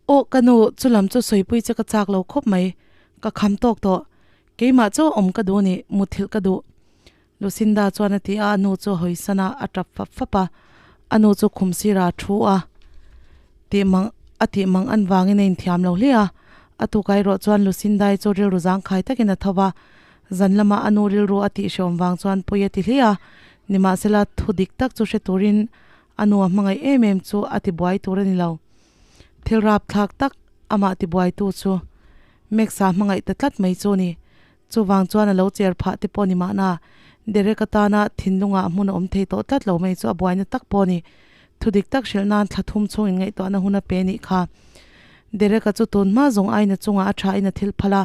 Aw ka nu, chulam chu sawipui che ka chak lo khawp mai, ka kham tawk tawh. Keimah chu awm ka duh a ni, muthilh ka duh. Lucinda chuan a ti a, a nu chu a hawisan a, a tap fap fap a. A nu chu khum sirah a thu a, tih mang a tih mang an vangin a inthiam lo hle a. A tukai erawh chuan Lucinda-i chu rilru zangkhai takin a tho va, zan lama a nu rilru a tihhrehawm vang chuan pawi a ti hle a. Nimahsela, thu dik tak chu hre turin a nu a hmangaih em em chu a ti buai tur a ni lo. Thil rapthlak tak amah ti buaitu chu Max-a hmangaih ta tlat mai chu a ni. Chuvang chuan a lo cher phah te pawh ni mahna, Derek atana thinlungah hmun a awm thei tawh tlat lo mai chu a buaina tak pawh a ni. Thudik tak hrilh nan thla thum chhung in ngaihtuahna hun a pe nih kha. Derek-a chu tun hma zawng aina chungah a tha in a thil phal a,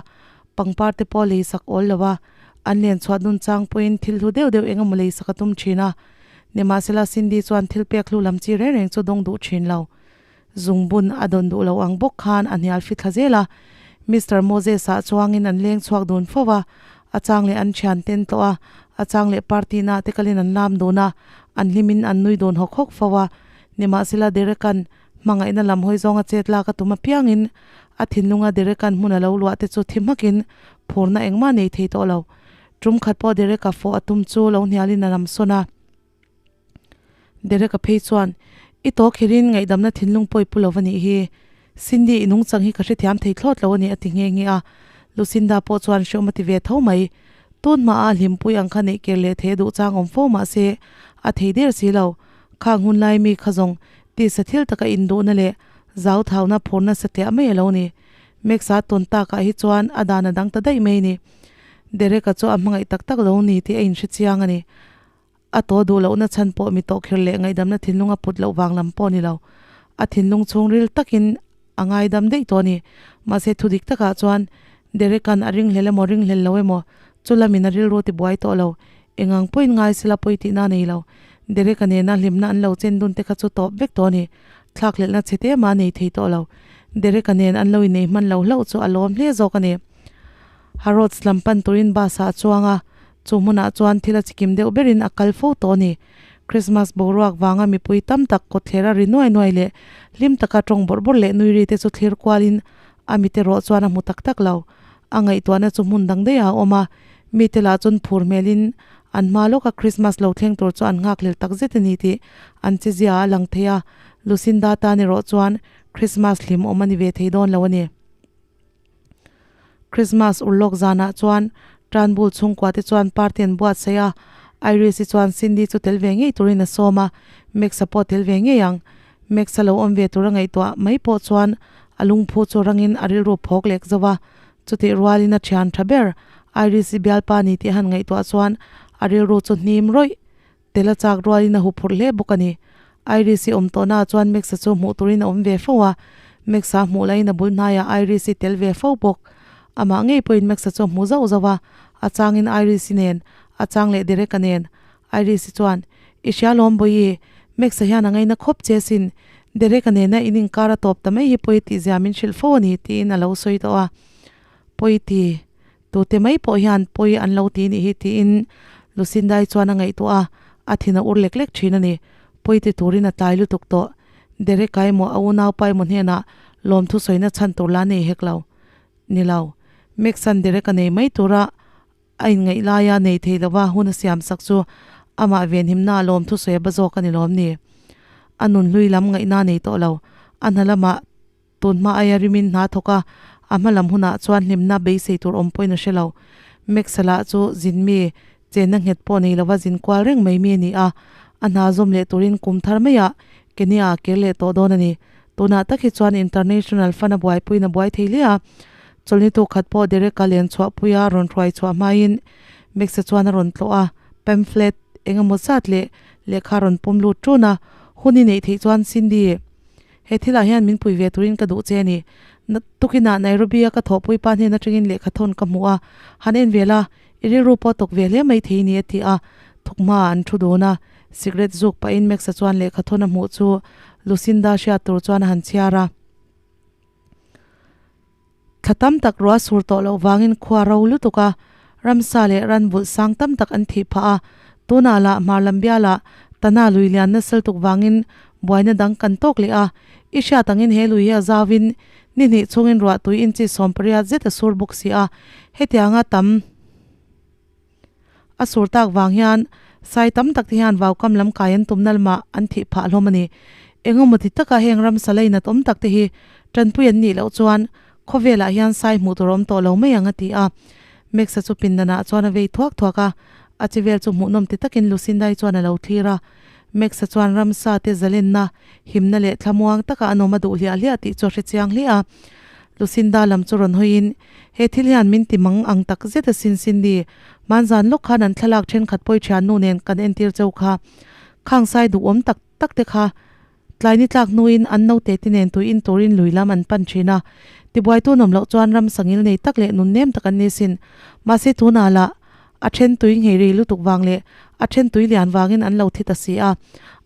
pangpar te pawh a lei sak awl lo a, an len chhuah dun chang pawhin thil hlu deuh deuh eng emaw lei sak a tum thin a. Nimahsela Cindy chuan thil pek hlu lam chi reng reng chu dawng duh thin lo. Zungbun a dawn duh lo ang bawk khan a hnial fi thla zel a. Mister Moses-ah chuangin an leng chhuak dun fo a, a chang leh an thian ten tawh a, a chang leh party na te kalin an lam dun a, an hlimin an nui dun hawk hawk fo a. Nimahsela Derek-a'n hmangaihna lam hawi zawnga chet lak a tum apiangin a thinlunga Derek-a'n hmun a lo luah te chu thi hmakin phurna engmah nei thei tawh lo. Tum khat pawh Derek-a fawh a tum chu lo hnialin a lam sawn a. Derek-a phei chuan, I tawk hirin ngaihdamna thinlung pawi pu lo va nih hi. Cindy, i nungchang hi ka hrethiam thei thlawt lo a ni a ti nghe nghe a. Lucinda pawh chuan hreawm a ti ve tho mai. Tun hmaah a hlimpui ang kha neih ker leh thei a duh chang awm fo mah se, a thei der si lo. Khang hun lai mi kha zawng tisa thil taka induhna leh zauthauna phurna satliah mai a lo ni. Max-a tawn takah hi chuan a dan a dang ta daih mai ni. Derek-a chu a hmangaih tak tak lo ni tih a inhre chiang a ni. A taw duh lohna chhan pawh mi tawhkhir leh ngaihdamna thinlung a put loh vang lam pawh a ni lo. A thinlung chhungril takin a ngaidam daih tawh a ni. Mahse thu dik takah chuan Derek-a'n a ringhlel emaw ringhlel lo emaw chu lamin a rilru ti buai tawh lo. Engang pawhin ngai sela pawi tihna a nei lo. Derek-a nena hlimna an lo chen dun te kha chu tawp vek tawh a ni. Thlakhlelhna chhe te mah a nei thei tawh lo. Derek-a nen an lo innei hman lo hlauh chu a lawm hle zawk a ni. Harrods lam pan turin bus ah a chuang a, chu hmunah chuan thil a chikim deuh berin a kal fo tawh a ni. Christmas boruak vanga mipui tam tak kawtthler a ri nuai nuai leh hlim taka tawng bawrh bawrh leh nui ri te chu thlir kualin a mite rawh chuan a hmu tak tak lo. A ngaihtuahna chu hmun dang daih ah a awm a, mite lah chuan phur hmelin an hma lawka Christmas lo thleng tur chu an nghakhlel tak zet a ni tih an che zia a lang thei a, Lucinda tan erawh chuan Christmas hlim awm a ni ve thei dawn lo a ni. Christmas urlawk zanah chuan Turnbull chhungkua te chuan party an buatsaih a, Iris-i chuan Cindy chu tel ve ngei turin a sawm a, Max-a pawh tel ve ngei ang. Max-a lo awm ve tur a ngaihtuah mai pawh chuan a lungphu chu rangin a rilru phawk lek zo a, chutih rualin a thian tha ber Iris-i bialpa ni tih a han ngaihtuah chuan a rilru chu hnim rawih. Tel a chak rualin a huphurh hle bawk a ni. Iris-i awm tawhnaah chuan Max-a chu hmuh turin a awm ve fo a, Max-a hmuh laiin a bul hnaiah Iris-i tel ve fo bawk. Amah ngei pawhin Max-a chu a hmu zauh zauh a, a changin Iris-i nen, a chang leh Derek-a nen. Iris-i chuan, I hria lawm Bawihi, Max-a hian a ngaina khawp che sin. Derek-a nena in inkar a tawp ta mai hi pawi tihzia min hrilh fo a ni, tiin a lo sawi tawh a. Pawi ti. Tute mai pawh hian pawi an lo ti nih hi tiin Lucindai chuan a ngaihtuah a, a thin a ur lek lek thin a ni. Pawi ti turin a tlai lutuk tawh. Derek-a emaw a unaupa emaw hnenah lawmthu sawina chhan tur la nei hek lo. Ni lo. Max-a'n Derek-a nei mai tura a inngaih laia nei thei lova hun a siam sak chu amah venhimna a lawmthu sawi a ba zawk a ni lawm ni. A nunhlui lam ngaihna a nei tawh lo. A hna lamah Tun hma aia rimin hna thawk a, a hma lam hunah chuan hlimna beisei tur awm pawhin a hre lo. Max-a lah chu zin mi, chenna nghet pawh nei lova zin kual reng mai mi a ni a, a hna zawm leh turin kum thar maiah Kenya-ah kir leh tawh dawn a ni. Tunah tak hi chuan International Fund a buaipuiin a buai thei hle a, chawlhni tu khat pawh Derek-a len chhuahpuia rawn hruai chhuah hmain Max-a chuan a rawn tlawh a, pamphlet eng emaw zat leh lehkha a rawn pawm lut ṭun a, hun i neih theih chuan Cindy, He thilah hian min pui ve turin ka duh che a ni. Tukinah Nairobi-a ka thawhpui pa hnen atangin lehkha thawn ka hmu a, han en ve la, i rilru pawh tawk ve hle mai thei ni a ti a, thukma an thu dun a. Cigarette zuk pahin Max-a chuan lehkha thawn a hmuh chu Lucinda hriat tur chuan a han chhiar a. Thla tam tak ruah sur tawh loh vangin khua ro lutuk a, ramsa leh ran vulh sang tam tak an thih phah a, tunah lah hmar lam bialah Tana lui lian nasal tuk vangin Buaina dang kan tawk leh a, i hriat angin he lui hi a zauin ni hnih chhungin ruah tui inchi 80 zet a sur bawk si a, hetianga tam a sur tak vang hian sai tam tak te hian vaukam lam kai an tumna lamah an thih phah hlawm a ni. Engemaw ti taka heng ramsa leinat awm tak te hi tanpui an nih loh chuan khawvelah hian sai hmuh tur a awm tawh lo mai ang a ti a. Max-a chu pindanah chuan a vei thuak thuak a, a chi vel chu hmuhnawm ti takin Lucinda-i chuan a lo thlir a. Max-a chuan ramsa te zalenna, himna leh thlamuang taka an awm a duh hliah hliah tih chu a hre chiang hle a. Lucinda lam chu rawn hawiin, He thil hian min ti mang ang tak zet a sin Cindy, hmanzan lawk khan an thlalak thenkhat pawi thiannu nen kan entir cheu kha. Khang sai duhawm tak tak te kha Tlaini tlak hnuin an naute te nen tui in turin lui lam an pan thin a. Tibuaitu nawm loh chuan ram sangil nei tak leh nun nem tak an ni sin. Mahse tunah lah a then tui nghei ri lutuk vang leh a then tui lian vangin an lo thi ta si a.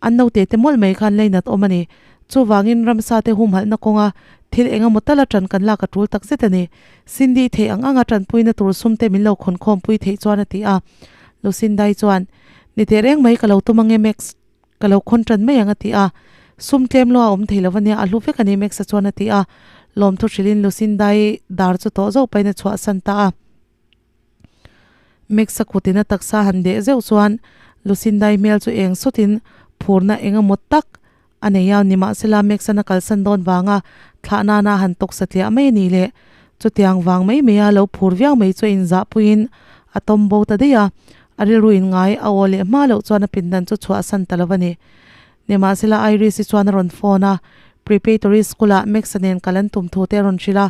An naute te mawlh mai khan leinat awm a ni. Chuvangin ramsa te humhalhna kawnga thil eng emaw tala tan kan lak a tul tak zet a ni. Cindy theih ang anga tanpuina tur sum te min lo khawnkhawmpui theih chuan a ti a. Lucindai chuan, Ni teh reng mai ka lo tum ange Max. Ka lo khawn tan mai ang a ti a. Sum tlem lo a awm thei lo a nia, a hlu vek a ni Max-a chuan a ti a. Lawmthu hrilhin Lucinda-i dar chu tawh zauh pahin a chhuahsan ta a. Max-a kutin a taksa han deh zeuh chuan Lucinda-i hmel chu eng sawtin phurna eng emaw tak a nei a, nimahsela Max-an a kalsan dawn vanga thlah nana a han tawk satliah mai a ni le. Chutiang vang mai maia lo phur viau mai chu a inzahpuiin a tawm bo ta daih a. A rilru in ngai a aw leh hma loh chuan a pindan chu chhuah san ta lo a ni. Nimahsela Iris-i chuan a rawn phone a, Preparatory School-ah Max-a nen kal an tum thu te a rawn hrilh a.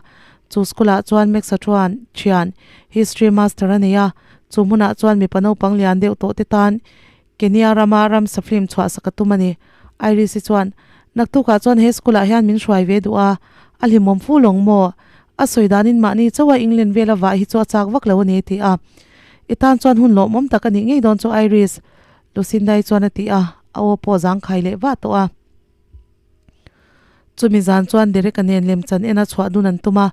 Chu school-ah chuan Max-a chuan thian, History master a nei a, chu hmunah chuan mipa naupang lian deuh tawh te tan Kenya rama ramsa film chhuah sak a tum a ni. Iris-i chuan, Naktukah chuan he school-ah hian min hruai ve duh a, a hlimawm fu lawng maw? A sawi danin mahni chauha England vela vah hi chu a chak vak lo a ni, a ti a. I tan chuan hun lawmawm tak a nih ngei dawn chu Iris, Lucinda-i chuan a ti a, a aw pawh zangkhai leh vah tawh a. Chumi zan chuan Derek-a nen lemchan ena chhuah dun an tum a,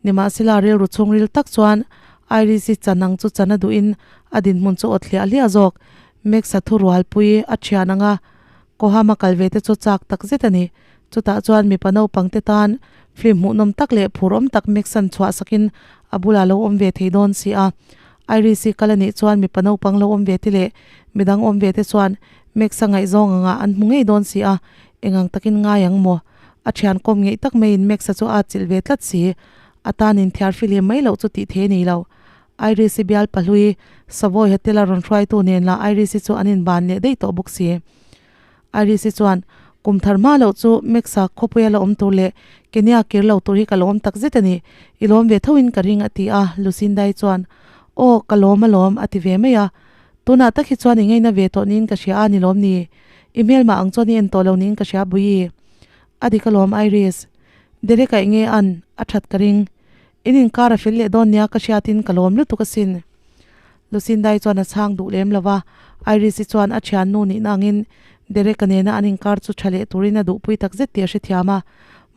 nimahsela rilru chhungril tak chuan Iris-i chan ang chu chan a duhin a dinhmun chu awt hliah hliah zawk. Max-a thurualpui a thian ang a, Kohama kal ve te chu chak tak zet a ni. Chutah chuan mipa naupang te tan film hmuhnawm tak leh phur awm tak Max-a'n chhuah sakin a bulah lo awm ve thei dawn si a. Iris-i kal a nih chuan mipa naupang lo awm ve te leh midang awm ve te chuan Max-a ngaihzawng angah an hmu ngei dawn si a, engang takin ngai ang maw? A thian kawm ngeih tak maiin Max-a chu a chilh ve tlat si. A tan inthiar fihlim mai loh chu tih thei a ni lo. Iris-i bial pahlui Savoy Hotel-a rawn hruaitu nen lah Iris-i chu an inban leh daih tawh bawk si. Iris-i chuan, Kum thar hma loh chu Max-a khawpuia la awm tur leh Kenya kir lo tur hi ka lawm tak zet a ni. I lawm ve thoin ka ring, a ti a. Lucinda-i chuan, Aw, ka lawm alawm, a ti ve mai a. Tunah tak hi chuan i ngaina ve tawh niin ka hria a ni lawm ni? I hmelmah ang chuan i en tawh lo niin ka hria Bui. A dik alawm Iris. Derek-a enge an, a that ka ring. In inkar a fel leh dawn nia ka hriatin ka lawm lutuk asin. Lucinda-i chuan a chhang duh lem lo va, Iris-i chuan a thiannu nihna angin Derek-a nena an inkar chu tha leh turin a duhpui tak zet tih a hrethiam a.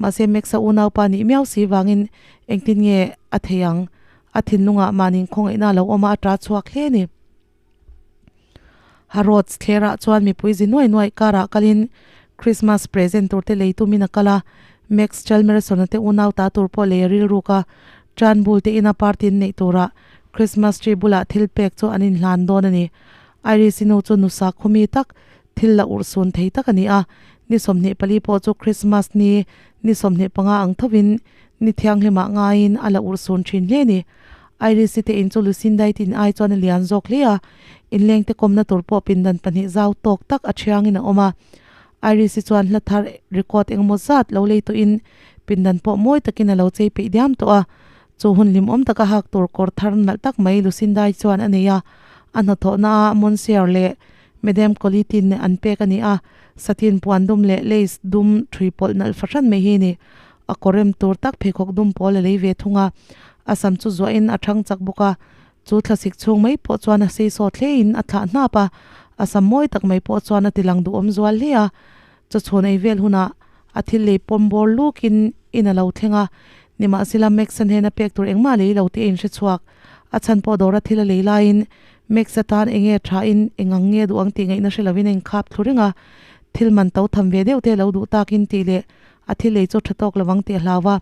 Mahse Max-a unaupa nih miau si vangin engtin nge a thei ang? A thinlungah mahni khawngaihna a lo awm a, a ta chhuak hle a ni. Harrods thlerah chuan mipui zi nuai nuai karah kalin Christmas present tur te lei tumin a kal a, Max Chalmerson-a te unau ta tur pawh lei a rilruk a, Turnbull te ina party an neih turah Christmas tree bulah thil pek chu an inhlan dawn a ni. Iris-i nu chu nusa khawmi tak, thil la urhsun thei tak a ni a, ni 24 pawh chu Christmas ni ni 25 ang thovin ni thianghlimah ngaiin a la urhsun thin hle a ni. Iris-i te in chu Lucinda-i tin ai chuan a lian zawk hle a, inleng te kawmna tur pawh pindan pahnih zau tawk tak a thiangin a awm a. Iris-i chuan hla thar record engemaw zat lo lei tawhin pindan pawh mawi takin a lo chei peih diam tawh a. Chu hun hlimawm taka hak tur kawr thar nalh tak mai Lucinda-i chuan a nei a, a hnathawhna a Monsieur leh Madame Colletin an pek a ni a, satin puan dum leh lace dum thui pawlh nalh fahran mai hi a ni. A kawr rem tur tak pheikhawk dum pawl a lei ve thung a, a sam chu zuahin a thang chak bawk a, chu thlasik chhung mai pawh chuan a sei sawt hlein a thlah hnap a, a sam mawi tak mai pawh chuan a ti lang duhawm zual hle a. Chawchhawn ei vel hunah a thil lei pawm bawr lukin in a lo thleng a, nimahsela Max-a hnena pek tur engmah lei lo tih a inhre chhuak. A chhan pawh dawra thil a lei laiin Max-a tan enge thain eng ang nge duh ang tih ngaihna hre lovin a inkhap thlu reng a. Thil man to tham ve deuh te lo duh takin tih leh a thil ei chu tha tawk lovang tih a hlau a.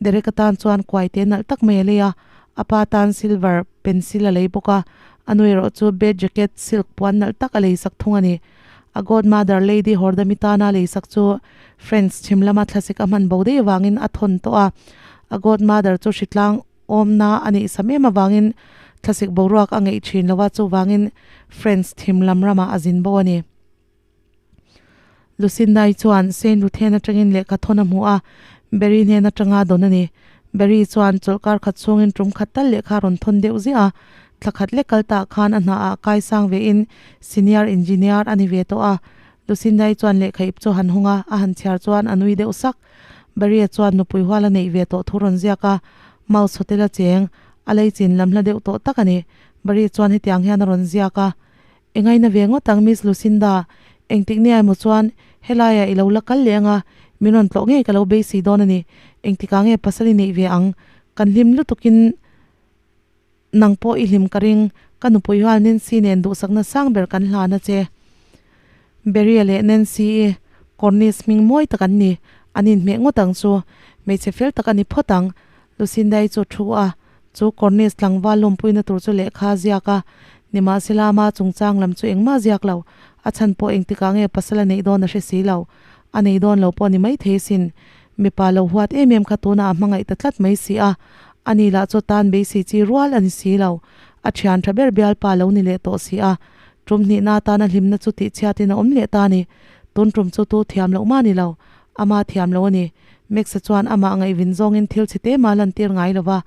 Derek atan chuan kuai te nalh tak mai a lei a, a pa tan silver pencil a lei bawk a, a nu erawh chu bed jacket silk puan nalh tak a lei sak thung a ni. A godmother Lady Hordami tana lei sak chu French chhim lama thlasik a hman bo daih avangin a thawn tawh a, a godmother chu hritlang awmna a neih sam em avangin thlasik boruak a ngeih thin lo a, chuvangin French thim lam ramah a zin bo a ni. Lucinda-i chuan Saint Ruthen atangin lehkha thawn a hmu a, Barry hnen atanga dawn a ni. Barry chuan chawlhkar khat chhungin tum khat tal lehkha a rawn thawn deuh ziah a, thla khat lek kal tah khan a hna ah kai sang vein senior engineer a ni ve tawh a. Lucinda-i chuan lehkha ip chu a han hung a, a han chhiar chuan a nui deuh sak. Barry-a chuan nupui hual a neih ve tawh thu rawn ziak a, Mouse Hotel a cheng, a lei chin lam hla deuh tawh tak a ni. Barry chuan hetiang hian a rawn ziak a, Engaina ve ngawt ang Miss Lucinda, engtik nia emaw chuan helaiah i lo la kal leh anga min rawn tlawh ngei ka lo beisei dawn a ni. Engtikah nge pasal i neih ve ang? Kan hlim lutukin nang pawh i hlim ka ring, ka nupui hual Nancy nen duhsakna sang ber kan hlan a che. Beria leh Nancy-i Cornish hming mawi tak an ni, an inhmeh ngawt ang chu. Hmeichhe fel tak a ni phawt ang, Lucinda-i chu thu a. Chu Cornish tlangval lawmpuina tur chu lehkha a ziak a, nimahsela ama chungchang lam chu engmah a ziak lo. A chhan pawh engtikah nge pasal a neih dawn a hre si lo. A nei dawn lo pawh a ni maithei asin. Mipa lo huat em em kha tunah a hmangaih ta tlat mai si a, ani lah chu tan beisei chi rual a ni si lo. A thian tha ber bialpa lo ni leh tawh si a, tum hnihna atana hlimna chu tihchhiatin a awm leh ta a ni. Tun tum chu tu thiam loh mah a ni lo, ama thiam lo a ni. Max-a chuan amah ngaihvin zawngin thil chhe te mah lantir ngai lo va,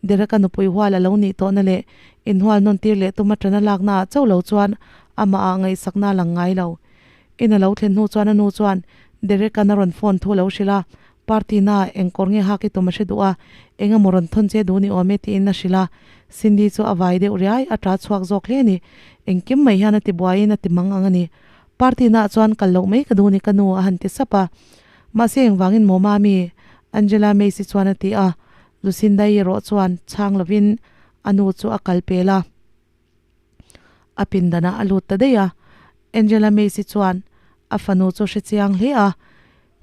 Derek-a nupui hual a lo nih tawhna leh inhual nawntir leh tum atana laknaah chauh lo chuan amah ah ngaihsakna a lang ngai lo. In a lo thlen hnu chuan a nu chuan Derek-a'n a rawn phone thu a lo hrilh a, party na eng kawr nge hak i tum a hre duh a, eng emaw rawn thawn che duh ni awm e tiin a hrilh a, Cindy chu a vai deuh riai, a ta chhuak zawk hle a ni. Engkim mai hian a ti buaiin a ti mang ang a ni. Party naah chuan kal loh mai ka duh ni ka nu a han ti sap a. Mahse engvangin maw mami? Angela Macy chuan a ti a, Lucinda-i erawh chuan chhang lovin a nu chu a kal pel a, a pindanah a lut ta daih a. Angela Macy chuan a fanu chu hre chiang hle a,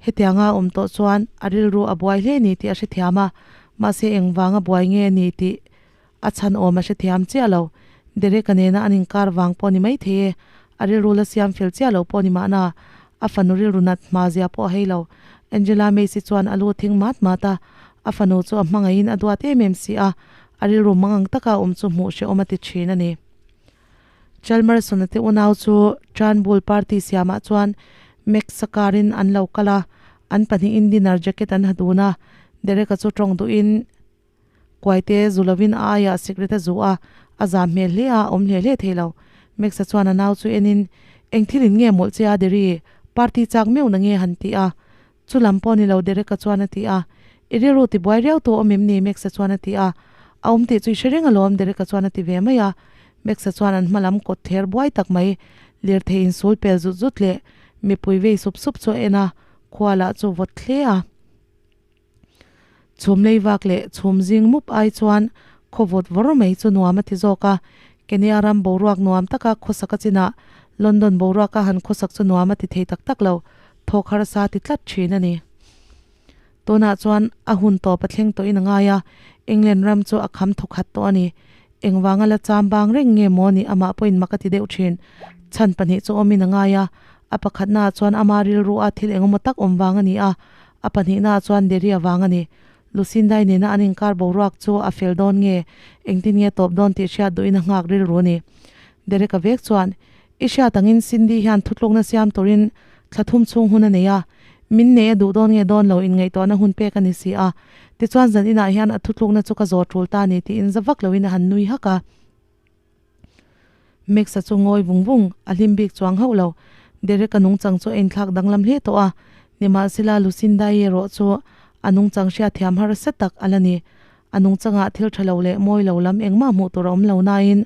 hetianga a awm tawh chuan a rilru a buai hle ni tih a hrethiam a, mahse engvanga buai nge a ni tih A chhan awm a hrethiam chiah lo. Derek-a nena an inkar vang pawh ni maithei e, a rilru la siam fel chiah lo pawh ni mahna, a fanu rilru nat hma zia pawh a hei lo. Angela Macy chuan a lu thing mat mat a, a fanu chu a hmangaihin a duat em em si a, a rilru mangang taka a awm chu hmuh hrehawm a ti thin a ni. Chalmerson-a te unau chu Turnbull party siamah chuan Max-a car-in an lo kal a, an pahnihin dinner jacket an ha dun a, Derek-a chu tawng duhin, Kuaite zu lovin a aiah sikret a zu a, a zam hmel hle a, a awm hle hle thei lo. Max-a chuan a nau chu enin, Eng thil in nge mawlh che a Derry? Party chak meuh na nge han ti a. Chu lam pawh ni lo Derek-a chuan a ti a. I rilru ti buai riau tu awm em ni? Max-a chuan a ti a. A awm tih chu i hre reng alawm Derek-a chuan a ti ve mai a. Max-a chuan an hma lam kawt thler buai tak mai, lirthei insul pel zut zut leh mipui vei sup sup chu a en a, khua lah chu vawt hle a. Chhum lei vak leh chhum zing mup ai chuan khaw vawt vawr mai chu nuam a ti zawk a, Kenya ram boruak nuam taka khawsak a chinah London boruaka han khawsak chu nuam a ti thei tak tak lo, thawk harsa ti tlat thin a ni. Tunah chuan a hun tawp a thleng tawhin a ngai a, England ram chu a kham thawkhat tawh a ni. Engvanga la cham bang reng nge maw ni amah pawhin mak a ti deuh thin. Chhan pahnih chu awmin a ngai a, a pakhatnaah chuan ama rilru a thil engemaw tak awm vang a ni a, A pahnihnaah chuan Derry avang a ni. Lucindai nena an inkar boruak chu a fel dawn nge, engtin nge tawp dawn tih hriat duhin a nghak rilru a ni. Derek-a vek chuan, I hriat angin Cindy hian thutlukna siam turin thla thum chhung hun a nei a, min nei a duh dawn nge dawn lo inngaihtuahna hun pek a ni si a. Tichuan zan inah hian a thutlukna chu ka zawh tul ta a ni tiin za vak loin a han nui hak a. Max-a chu ngawi vung vung, a hlim bik chuang hauh lo. Derek-a nungchang chu a inthlak danglam hle tawh a, nimahsela Lucinda-i erawh chu a nungchang hriatthiam harsa tak a la ni. A nungchangah thil tha lo leh mawi lo lam engmah hmuh tur a awm lo nain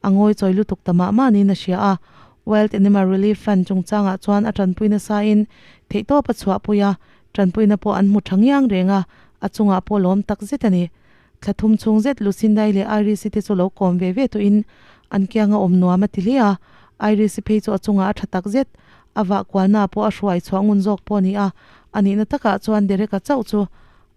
a ngawi chawi lutuk ta mah mah niin a hria a. Wild Animal Relief Fund chungchangah chuan a tanpui nasain theihtawp a chhuahpui a, tanpuina pawh an hmu tha ngiang reng a, a chungah pawh lawm tak zet a ni. Thla thum chhung zet Lucindai leh Iris-i te chu lo kawm ve ve tawhin an kianga awm nuam a ti hle a, Iris-i phei chu a chungah a tha tak zet. A vah kualna pawh a hruai chhuah ngun zawk pawh a ni a, a nihna takah chuan Derek-a chauh chu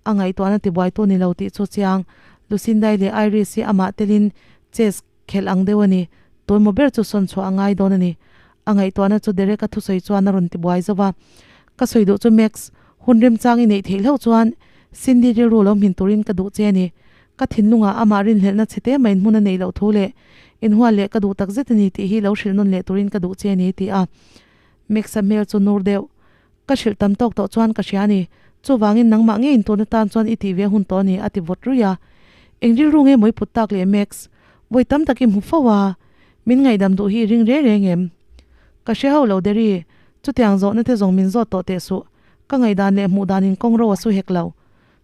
a ngaihtuahna tibuaitu ni lo tih chu chiang. Lucinda-i leh Iris hi amah telin chess khelh ang deuh a ni. Tuemaw ber chu sawn chhuah a ngai dawn a ni. A ngaihtuahna chu Derek-a thusawi chuan a rawn tibuai zo va. Ka sawi duh chu Max, hun remchang i neih theih hlauh chuan Cindy rilru lo hmin turin ka duh che a ni. Ka thinlungah amah rinhlelhna chhe te maiin hmun a neih loh thu leh inhual leh ka duh tak zet a ni tih hi lo hrilh nawn leh turin ka duh che a ni, ti a. Max-a hmel chu nur deuh. Ka hrilh tam tawk tawh chuan ka hria a ni. Chuvangin nangmah ngeiin tun atan chuan i tih ve hun tawh a ni, a ti vawt ruih a. Eng rilru nge mawi put tak leh Max? Vawi tam tak i hmu fo a, min ngaihdam duh hi i ring reng reng em? Ka hre ho lo Derry, chutiang zawhna te zawng min zawt tawh teh suh. Ka ngaihdan leh hmuh danin kawng ro a su hek lo.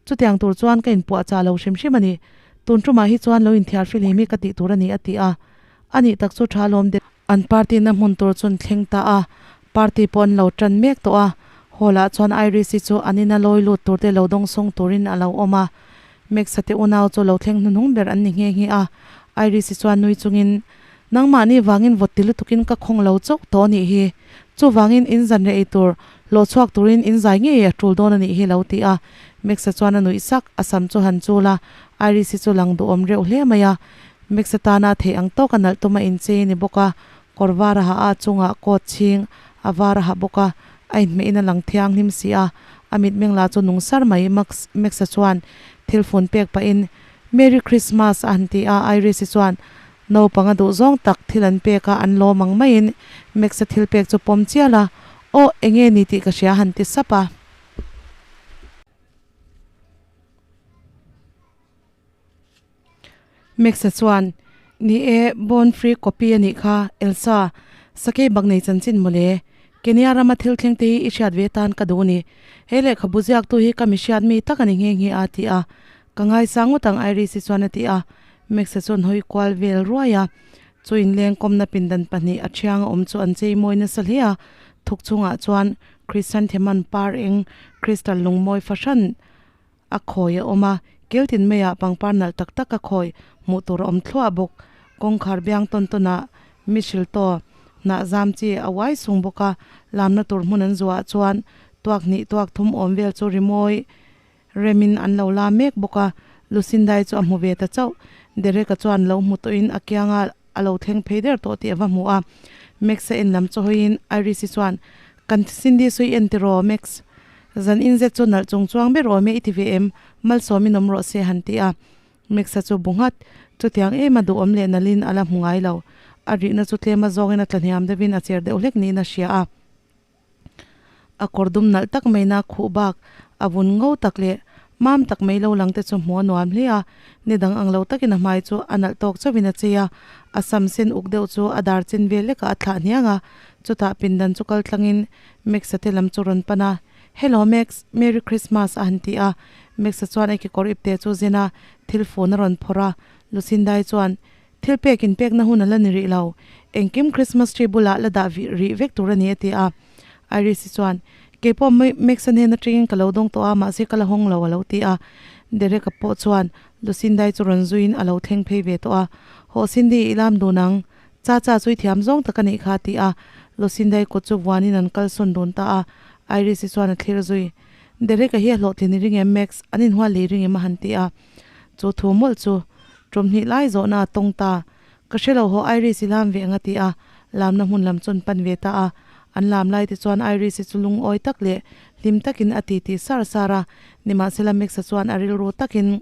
Chutiang tur chuan ka inpuah chah lo hrim hrim a ni. Tun tumah hi chuan lo inthiar fihlim hi ka tih tur a ni, a ti a. A nih tak chu tha lawm deuh. An party na hmun tur chu an thleng ta a, party pawh an lo tan mek tawh a. Hall ah chuan Iris-i chu an ina lawi lut tur te lo dawngsawng turin a lo awm a. Max-a te unau chu lo thleng hnuhnung ber an ni nghe nghe a. Iris-i chuan nui chungin, Nangmahni vangin vawt ti lutukin ka khawng lo chauh tawh a nih hi. Chuvangin in zan reh ei tur, hlawh chhuak turin in zai ngei a tul dawn a nih hi lo ti a. Max-a chuan a nuih sak, a sam chu han chul a, Iris-i chu lang duhawm reuh hle mai a. Max-a tana a theih ang tawk a nalh tum a inchei a ni bawk a, kawr var a ha a, chungah coat chhing a var a ha bawk a, a inhmeh in a lang thianghlim si a, a mitmeng lah chu nung sar mai. Max Max-a chuan thil fun pek pahin, Merry Christmas a han ti a, Iris-i chuan Naupang a duh zawng tak thil an pek a, an lawm ang maiin Max-a thil pek chu pawm chial a, Aw, enge ni tih ka hria a han ti sap a. Max-a chuan, Ni e, Born Free copy a nih kha, Elsa, sakei bak nei chanchin mawle. Kenya rama thil thleng te hi i hriat ve tan ka duh a ni. He lehkhabu ziaktu hi ka mi hriat mi tak a ni nghe nghe a, ti a. Ka ngaisang ngawt ang, Iris-i chuan a ti a. Max-a chuan hawi kual vel ruai a. Chu inleng kawmna pindan pahnih a thianga awm chu an chei mawi nasa hle a. Thuk chungah chuan Chrysanthemum par eng, crystal lungmawi fahran a khawi a awm a, kel tin maiah pangpar nalh tak tak a khawi hmuh tur a awm thluah bawk. Kawngkhar biang tawn tawnah mistletoe hnah zam chi a uai sung bawk a, lamna tur hmun an zuah chuan tuak hnih tuak thum awm vel chu rimawi remin an lo la mek bawk a, Lucindai chu a hmu ve ta chauh. Derek-a chuan lo hmu tawhin a kianga a lo thleng phei der tawh tih a va hmu a. Max-a en lam chu hawiin Iris-i chuan, Kan Cindy sawi i en tiraw, Max? Zan in zet chu nalh chung chuang ber awm e i ti ve em? Malsawmin awm rawh se han ti a. Max-a chu bu nghat. Chutiang em a duhawm leh nalhin a la hmu ngai lo. A rihna chu tlem a zawngin a tla hniam deuhin a cher deuh hlek niin a hria a. A kawr dum nalh tak maina khuh bak a vun ngo tak leh mam tak mai lo lang te chu hmuh a nuam hle a, ni dang ang lo takin a hmai chu a nalh tawk chauhin a chei a, a sam sen uk deuh chu a dar chin vel lekah a thlah hniang a, chutah pindan chu kal tlangin Max-a te lam chu rawn pan a, Hello Max, Merry Christmas a han ti a, Max-a chuan a kekawr ipte chu zen a, thil fun a rawn phawrh a, Lucindai chuan Thil pek inpekna hun a la ni rih lo. Engkim Christmas tree bulah la dah rih vek tur a ni a ti a. Iris-i chuan, Kei pawh Max-a hnen atangin ka lo dawng tawh a, mahse ka la hawng lo a lo ti a. Derek-a pawh chuan Lucinda-i chu rawn zuiin a lo thleng phei ve tawh a. Hawh Cindy, i lam dun ang. Cha cha chu i thiam zawng tak a nih kha a ti a. Lucinda-i kut chu vuanin an kalsawn dun ta a. Iris-i chuan a thlir zui. Derek-a hi a hlawhtlin i ring em Max? An inhual lei ring em a han ti a. Chu thu mawlh chu Ṭawmhnih lai zawhna a tawng ta. Ka hre lo haw Iris i lam ve ang a ti a, lamna hmun lam chuan pan ve ta a. An lam lai te chuan Iris i chu lungawi tak leh hlim takin a ti ti sar sar a, nimahsela Max-a chuan a rilru takin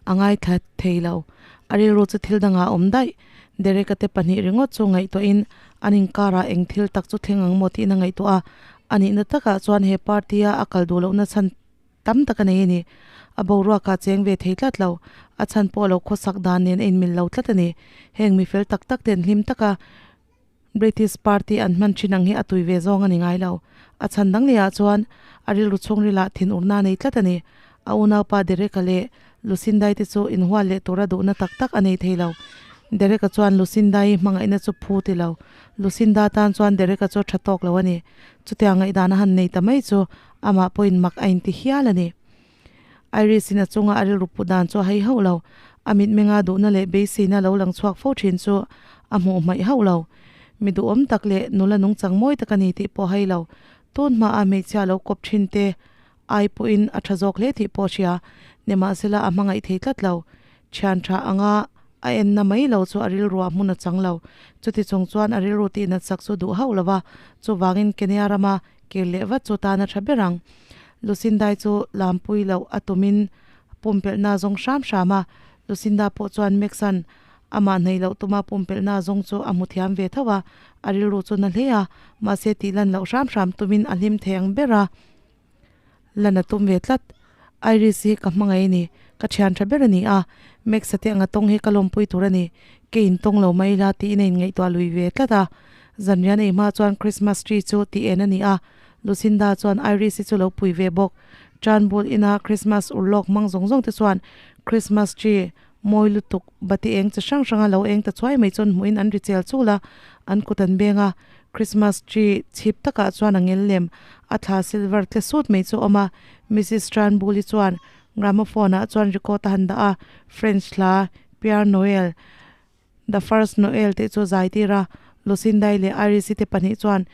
a ngaithla thei lo. A rilru chu thil dangah a awm daih. Derek-a te pahnih ringawt chu ngaihtuahin an inkarah eng thil tak chu thleng ang maw tiin a ngaihtuah a, a nihna takah chuan he party-a a kal duh lohna chhan Tam tak a nei a ni. A boruak ah cheng ve thei tlat lo. A chhan pawh lo khawsak dan nen a inmil lo tlat a ni. Heng mi fel tak tak ten hlim taka British party an hman thin ang hi a tui ve zawng a ni ngai lo. A chhan dang leh ah chuan a rilru chhungril ah thinurna a nei tlat a ni. A unaupa Derek-a leh Lucinda-i te chu inhual leh tura duhna tak tak a nei thei lo. Derek-a chuan Lucinda-i hmangaihna chu phu ti lo. Lucinda tan chuan Derek-a chu a tha tawk lo a ni. Chutiang ngaihdan a han nei ta mai chu Amah pawhin mak a inti hial a ni. Iris-in a chunga a rilru put dan chu a hei hauh lo. A mitmenga duhna leh beiseina lo lang chhuak fo thin chu a hmuh hmaih hauh lo. Mi duhawm tak leh nula nungchang mawi tak a ni tih pawh hai lo. Tun hmaah hmeichhia lo kawp thin te ai pawhin a tha zawk hle tih pawh a hria. Nimahsela a hmangaih thei tlat lo. Thian tha anga a enna mai lo chu a rilruah hmun a chang lo. Chuti chung chuan a rilru tihnat sak chu duh hauh lo va, chuvangin Kenya rama kir leh vat chu tan a tha ber ang. Lucindai chu lampui loh a tumin pumpelhna a zawng hram hram a, Lucinda pawh chuan Max-a'n amah hnaih loh tuma pumpelhna a zawng chu a hmu thiam ve tho a, a rilru chu na hle a, mahse tihlan loh hram hram tumin a hlim thei ang ber a. Lan a tum ve tlat. Iris hi ka hmangaih a ni. Ka thian tha ber a ni a. Max-a te anga tawng hi ka lawmpui tur a ni. Ke in tawng lo mai ila tiin a inngaihtuah lui ve tlat a. Zanrian ei hma chuan Christmas tree chu tih en a ni a. Lucinda chuan Iris-i chu lo pui ve bawk. Turnbull ina Christmas urlawk hmang zawng zawng te chuan Christmas tree mawi lutuk bati eng chi hrang hranga lo eng ta chuai mai chuan hmuhin an ri chel chul a, an kut an beng a. Christmas tree chhip takah chuan a ngel lem a thla silver tle sut mai chu a awm a. Missus Turnbull-i chuan gramophone ah chuan record a han dah a, French hla Pierre Noel, The First Noel tih chu zai tir a, Lucinda-i leh Iris-i te pahnih chuan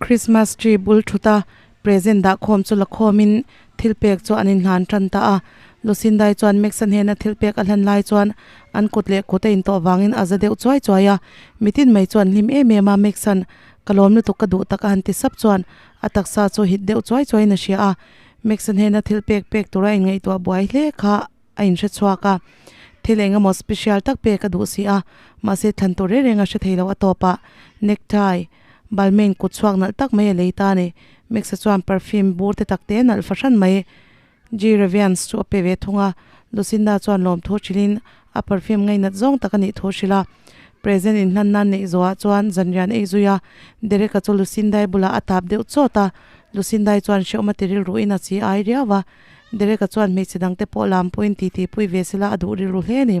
Christmas tree bul thut a present dah khawm chu la khawmin thil pek chu an inhlan tan ta a. Lucindai chuan Max-a hnena thil pek a hlan lai chuan an kut leh kut a intawh vangin a za deuh chuai chuai a. Mitin mai chuan hlim em em a Max-a'n ka lawm lutuk ka duh tak a han ti sap chuan a taksa chu hit deuh chuai chuaiin a hria a. Max-a hnena thil pek pek tura inngaihtuah buai hle kha a inhre chhuak a, thil eng emaw special tak pek a duh si a, mahse thlan tur reng reng a hre thei lo a tawp ah necktie Balmain kut chhuak nalh tak mai a lei ta a ni. Max-a chuan perfume bur te tak te nalh fahran mai G Revians chu a pe ve thung a, Lucinda chuan lawmthu hrilhin a perfume ngainat zawng tak a nih thu hrilh a. Present inhlan nan neih zawhah chuan zanrian ei zui a, Derek-a chu Lucinda-i bulah a tap deuh chawt a, Lucinda-i chuan hrehawm a ti rilruin a chi ai riau a, Derek-a chuan hmeichhe dangte pawh lam pawhin titi pui ve sela a duh rilru hle a ni.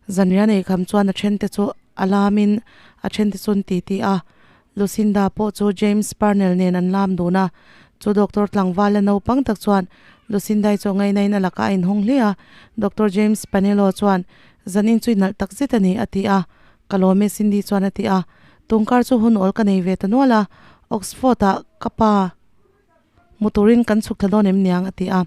Zanrian ei kham chuan a thente chu a lamin a thente chu an titi a, Lucinda pawh chu James Parnell nen an lam dun a, chu doctor tlangval la naupang tak chuan Lucinda-i chu ngaihnain a lakah a inhawng hle a, Doctor James Panello chuan Zanin chu i nalh tak zet a ni a ti a, Ka lawm e Cindy chuan a ti a, Tungkar chu hun awl ka nei ve ta nual a, Oxford-ah ka pa Hmu turin kan chhuk thla dawn em niang a ti a.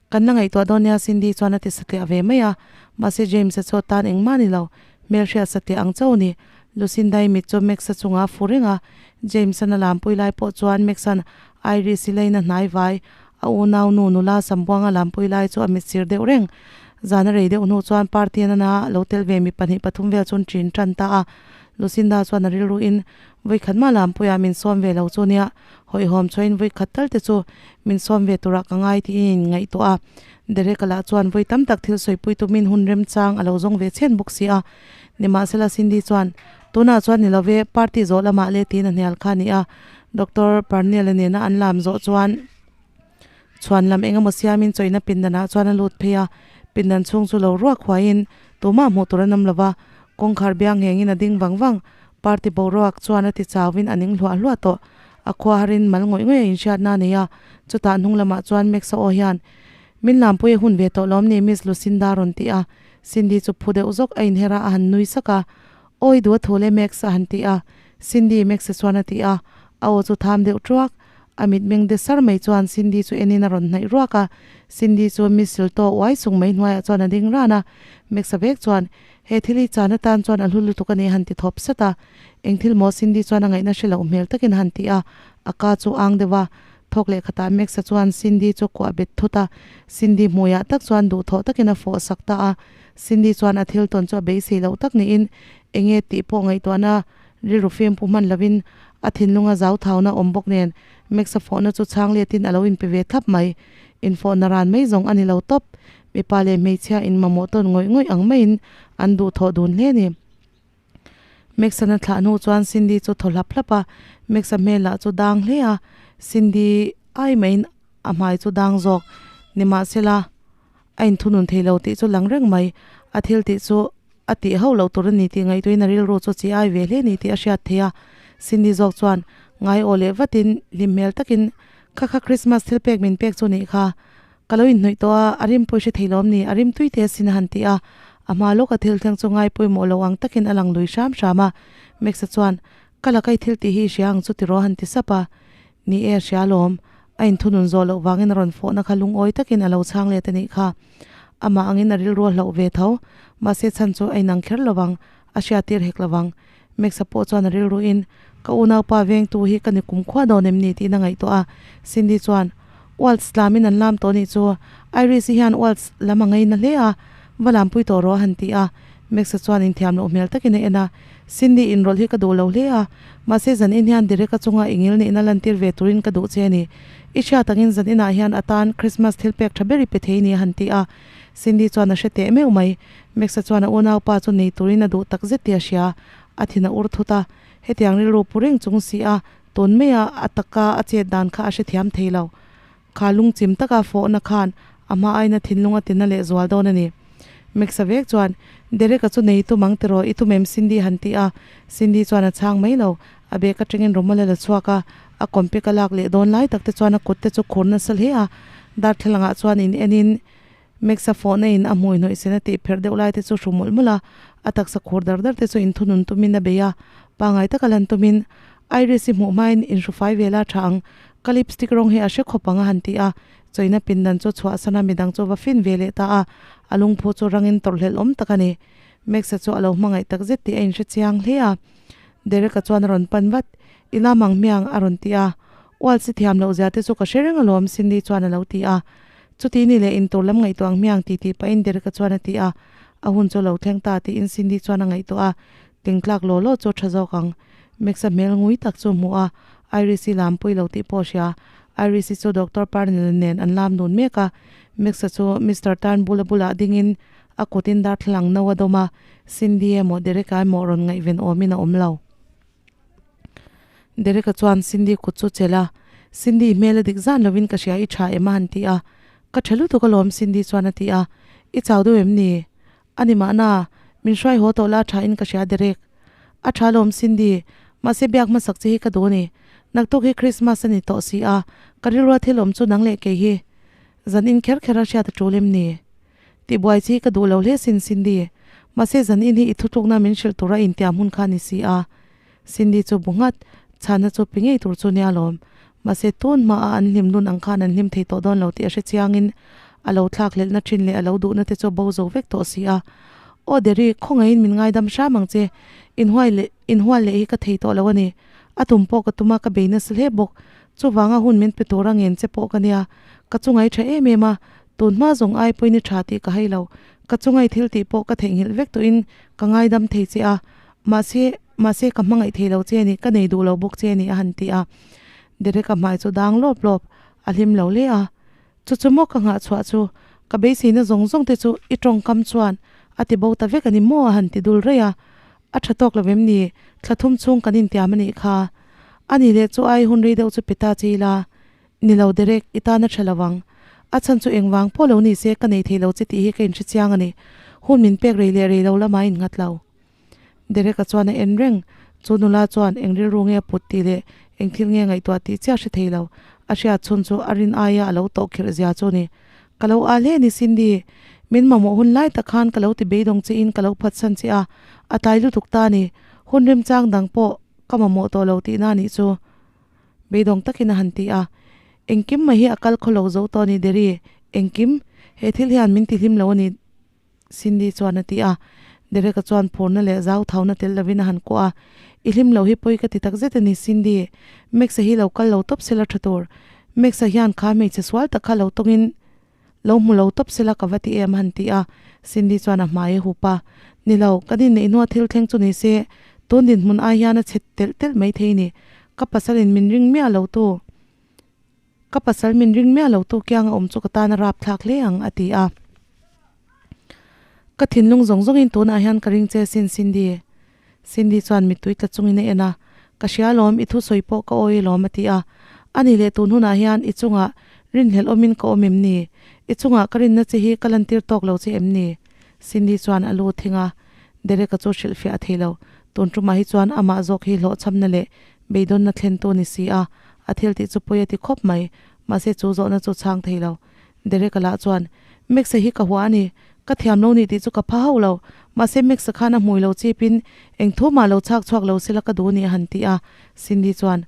Kan la ngaihtuah dawn nia Cindy chuan a ti satliah ve mai a. Mahse James-a chu tan engmah ni lo, hmelhriat satliah ang chauh ni. Lucinda-i mit chu Max-a chungah a fu reng a. James-an a lampui lai pawh chuan Max-a'n Iris-i laina hnai vai a unau nu nula Sambuanga lampui lai chu a mit sir deuh reng. Zan a rei deuh hnu chuan party nana lo tel ve mi pahnih pathum vel chu an ṭin ṭan ta a. Lucinda chuan a rilruin Vawikhat mah lampuiah min sawm ve lo chu nia, hawihhawm chhuain vawikhat tal te chu min sawm ve turah ka ngai tiin in ngaihtuah a. Derek-a lah chuan vawi tam tak thil sawipui tumin hun remchang a lo zawng ve chhen bawk si a. Nimahsela Cindy chuan, Tunah chuan ni lo ve, party zawh lamah le tiin a hnial kha a ni a. Doctor Parnell-a nena an lam zawh chuan chhuan lam eng emaw siamin chawihna pindanah chuan a lut phei a. Pindan chhung chu lo ruak huaiin tumah hmuh tur an awm lo va, kawngkhar biang nghengin a ding vang vang. Party boruak chuan a ti chauin a ning hluah hluah tawh. A khua harin mal ngawih ngawih a inhriatna a nei a, chutah hnung lamah chuan Max-a aw hian, Min lampui a hun ve tawh lawm ni Miss Lucinda rawn ti a. Cindy chu phu deuh zawk a inher a, a han nui sak a. Awi duh a thu le Max a han ti a. Cindy, Max-a chuan a ti a. A aw chu tham deuh truak. A mitmeng de sar mai chuan Cindy chu enin a rawn hnaih ruak a. Cindy chu mistletoe uai sung mai hnuaiah chuan a ding ran a. Max-a vek chuan, He thil hi chan atan chuan a hlu lutuk a ni a han ti thawp sat a. Eng thil maw Cindy chuan a ngaihna hre loh hmel takin a han ti a, a ka chu ang deuh a. Thawk leh khatah Max-a chuan Cindy chu kuah bet thut a, Cindy hmuiah tak chuan duhthawh takin a fawh sak ta a. Cindy chuan a thil tawn chu a beisei loh tak niin enge tih pawh ngaihtuahna rilru fim pu hman lovin a thinlunga zau thauna awm bawk nen Max-a fawhna chu chhang letin a lo inpe ve thlap mai. Infawhna ran mai zawng a ni lo tawp. Mipa leh hmeichhia in mamawh tawn ngawih ngawih ang maiin an duh thawh dun hle a ni. Max-a na thlah hnu chuan Cindy chu thaw hlap hlap a, Max-a hmel lah chu dang hle a, Cindy ai maiin a hmai chu dang zawk. Nimahsela, a inthunun thei lo tih chu lang reng mai. A thil tih chu a tih hauh loh tur a ni tih ngaihtuahin a rilru chu chi ai ve hle a ni tih a hriat theih a. Cindy zawk chuan ngai aw leh vatin hlim hmel takin, Kha kha Christmas thil pek min pek chu nih kha. Ka lo inhnawih tawh a, a rim pawh i hre thei lawm ni, a rim tui te asin a han ti a. A hma lawka thil thleng chu ngai pawimawh lo ang takin a lang lui hram hram a. Max-a chuan, Ka laka i thil tih hi i hria ang chu tiraw a han ti sap a. Ni e, a hria lawm. A inthunun zawh loh vangin a rawn fawhna kha lungawi takin a lo chhang let a nih kha. Amah angin a rilru a hlauh ve tho. Mahse chhan chu a inang kher lovang, a hriattir hek lovang. Max-a pawh chuan a rilruin, Ka unaupa vengtu hi ka ni kumkhua dawn em ni? tiin a ngaihtuah a. Cindy chuan, Waltz tlamin an lam tawh nih chu. Iris-i hian waltz lam a ngaina hle a, va lampui tawh rawh a han ti a. Max-a chuan inthiam loh hmel takin a en a. Cindy inrawlh hi ka duh lo hle a, mahse zan in hian Derek-a chunga i ngil nihna lantir ve turin ka duh che a ni. I hriat angin zan inah hian a tan Christmas thil pek tha ber i pe thei ni a han ti a. Cindy chuan a hre teh meuh mai. Max-a chuan a unaupa chu nei turin a duh tak zet tih a hria. A thin a ur thut a, hetiang rilru pu reng chung si a, tun maia a taka a chet dan kha a hrethiam thei lo. Kha lungchim taka fawhna khan a hma aina thinlung a tina leh zual dawn a ni. Max-a vek chuan, Derek-a chu nei tum ang tiraw, i tum em Cindy han ti a. Cindy chuan a chhang mai lo. A bag atangin rawmawla la chhuak a, a kawmpek a lak leh dawn lai tak te chuan a kut te chu khur nasa hle a. Darthlalangah chuan in enin Max-a fawhna in a hmui hnawih sen a tih pherh deuh lai te chu hru mawlh mawlh a, a taksa khur dar dar te chu inthunun tumin a bei a, pangai taka lan tumin Iris-i hmuh hmain inhru fai ve la tha ang, ka lipstick rawng hi a hre khawp ang a han ti a, chawina pindan chu chhuahsan a midang chu va fin ve leh ta a, a lungphu chu rangin tawrhhlelh awm tak a ni. Max-a chu a lo hmangaih tak zet tih a inhre chiang hle a. Derek-a chuan a rawn pan vat, I lam ang hmiang a rawn ti a, Waltz-i thiam loh zia te chu ka hre reng alawm Cindy chuan a lo ti a. Chuti ni leh intur lam ngaihtuah ang hmiang tih tih pahin Derek-a chuan a ti a, a hun chu a lo thleng ta tiin Cindy chuan a ngaihtuah a, tlingtlak law law chu a tha zawk ang. Max-a hmel ngui tak chu a hmu a, Iris-i lampui lo tih pawh a hria. Iris-i chu Doctor Parnell nen an lam dun mek a, Max-a chu Mister Turnbull-a bulah dingin a kutin darthlalang no a dawm a, Cindy emaw Derek-a emaw rawn ngaihven awmin a awm lo. Derek-a chuan Cindy kut chu chelh a, Cindy hmel a dik zan lovin ka hria i tha em a han ti a, Ka tha lutuk alawm Cindy chuan a ti a, I chau deuh em ni? A ni mahna, min hruai haw tawh la tha in ka hria Derek. A tha alawm Cindy, mahse biak hmasak che hi ka duh a ni. Naktuk hi Christmas a ni tawh si a, ka rilrua thil awm chu nang leh kei hi zan in kher kher a hriat a tul em ni? Tihbuai chi ka duh lo hle sin Cindy, mahse zan in hi i thutlukna min hrilh tura intiam hun kha a ni si a. Cindy chu bu nghat, chhana chu pe ngei tur chu nia lawm. Mahse tun hmaah an hlim nun ang khan an hlim thei tawh dawn lo tih a hre chiangin a lo thlak hlelhna thin leh a lo duhna te chu a bo zo vek tawh si a. Aw Derek, khawngaihin min ngaidam hram ang che. Inhuai leh inhual leh hi ka thei tawh lo a ni. A tum pawh ka tum a, ka bei nasa hle bawk. Chuvanga hun min pe tura ngen che pawh ka nia. Ka chungai tha em em a, Tun hma zawng ai pawhin i tha tih ka hai lo. Ka chungai thil tih pawh ka theihnghilh vek tawhin ka ngaidam thei che a. Mahse, mahse ka hmangaih thei lo che a ni, ka nei duh lo bawk che a ni a han ti a. Derek-a hmai chu dang lawp lawp, a hlim lo hle a. Chu chu maw ka nghah chhuah chu, ka beiseina zawng zawng te chu i tawngkam chuan a ti bo ta vek a ni maw a han ti dul raih a. A tha tawk lo em ni, thla thum chhung kan intiam a nih kha. A ni leh chu ai hun rei deuh chu pe ta che ila. Ni lo Derek, i tan a tha lo ang. A chhan chu engvang pawh lo ni se ka nei thei lo che tih hi ka inhre chiang a ni. Hun min pek rei leh rei lo lamah a innghat lo. Derek-a chuan a en reng. Chu nula chuan eng rilru nge a put tih leh eng thil nge ngaihtuah tih chiah hre thei lo. A hriat chhun chu a rin aia a lo tawh khirh zia chu a ni. Ka lo al hle ni Cindy. Min mamawh hun lai tak khan ka lo ti beidawng che in ka lo phatsan che a, a tlai lutuk ta a ni. Hun remchang dang pawh ka mamawh tawh lo tihna a nih chu. Beidawng takin a han ti a, Engkim mai hi a kal khaw lo zo tawh a ni Derry, engkim, he thil hian min ti hlim lo a ni Cindy chuan a ti a. Derek-a chuan phurna leh zau thauna tel lovin a han kuah a, I hlim lo hi pawi ka ti tak zet a ni Cindy, Max-a hi lo kal lo tawp sela tha tur, Max-a hian kha hmeichhe sual tak kha lo tawngin lo hmu lo tawp sela ka va ti em a han ti a, Cindy chuan a hmai a hup a, Ni lo, kan inneih hnua thil thleng chu ni se, tun dinhmun ai hian a chhe telh telh mai thei ni, ka pasalin min ring miah lo tu, ka pasal min ring miah lo tu kianga awm chu ka tan a rap thlak hle ang a ti a. Ka thinlung zawng zawngin tunah hian ka ring che sin Cindy. Cindy chuan mittui tla chungin a en a, Ka hria lawm, i thusawi pawh ka awi alawm a ti a. Ani leh tun hunah hian i chungah rinhlelh awmin ka awm em ni? I chungah ka rinna che hi ka lantir tawk lo che em ni? Cindy chuan a lu thing a, Derek-a chu hrilhfiah a thei lo. Tun tumah hi chuan amah zawk hi hlawhchhamna leh beidawnna thlentu a ni si a, a thil tih chu pawi a ti khawp mai. Mahse chu zawhna chu chhang thei lo. Derek-a lah chuan, Max-a hi ka hua a ni. Ka thiam lo ni tih chu ka pha hauh lo. Mahse Max-a khan a hmui lo chipin eng thu mah lo chhak chhuak lo sela ka duh ni a han ti a. Cindy chuan,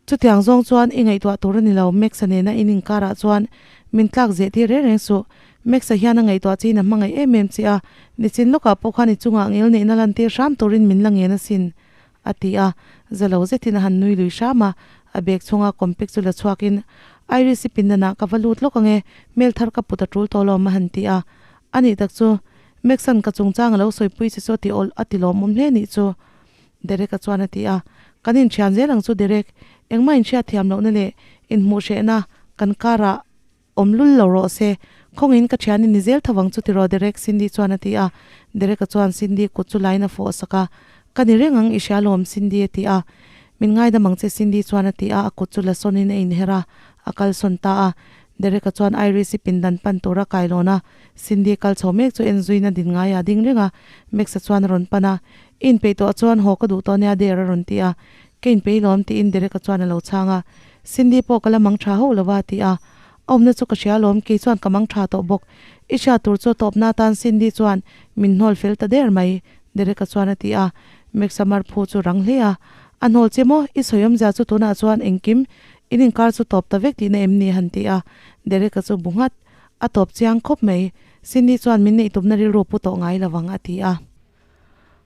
Chutiang zawng chuan i ngaihtuah tur a ni lo, Max-a nena in inkarah chuan min tlak zeh tir reng reng suh. Max-a hian a ngaihtuah chiin a hmangaih em em che a, nichin lawkah pawh khan i chungah ngil neihna lantir hram turin min la ngen asin, a ti a. Za lo zetin a han nui lui hram a, a bag chhunga compact chu la chhuakin, Iris-i pindanah ka va lut lawk ange, hmel thar ka put a tul tawh lawm a han ti a. A nih tak chu, Max-a'n ka chungchang a lo sawipui che chu a ti awlh a ti lawmawm hle nih chu. Derek-a chuan a ti a, Kan inthian zel ang chu Derek, engmah inhriat thiam lohna leh inhmuh hrehna kan karah awm lul lo rawh se, khawngin ka thian i ni zel tho ang chu tiraw Derek, Cindy chuan a ti a, Derek-a chuan Cindy kut chu lain a fawh sak a, Ka ni reng ang i hria lawm Cindy a ti a, Min ngaidam ang che Cindy chuan a ti a, a kut chu la sawnin a inher a, a kalsawn ta a, Derek-a chuan Iris-i pindan pan tura kailawn a, Cindy kal chho mek chu en zuina din ngaiah a ding reng a, Max-a chuan a rawn pan a, I inpeih tawh chuan haw ka duh tawh nia Der a rawn ti a, Ka inpeih lawm tiin Derek-a chuan a lo chhang a, Cindy pawh ka la mang tha hauh lo va a ti a, A awmna chu ka hria lawm, kei chuan ka mang tha tawh bawk. I hria tur chu a tawpna atan Cindy chuan min hnawl fel ta der mai Derek-a chuan a ti a, Max-a mar phu chu rang hle a, A hnawl che maw? I sawi awmzia chu tunah chuan engkim in inkar chu tawp ta vek tihna em ni? a han ti a, Derek-a chu bu nghat. A tawp chiang khawp mai. Cindy chuan min neih tumna rilru pu tawh ngai lovang a ti a.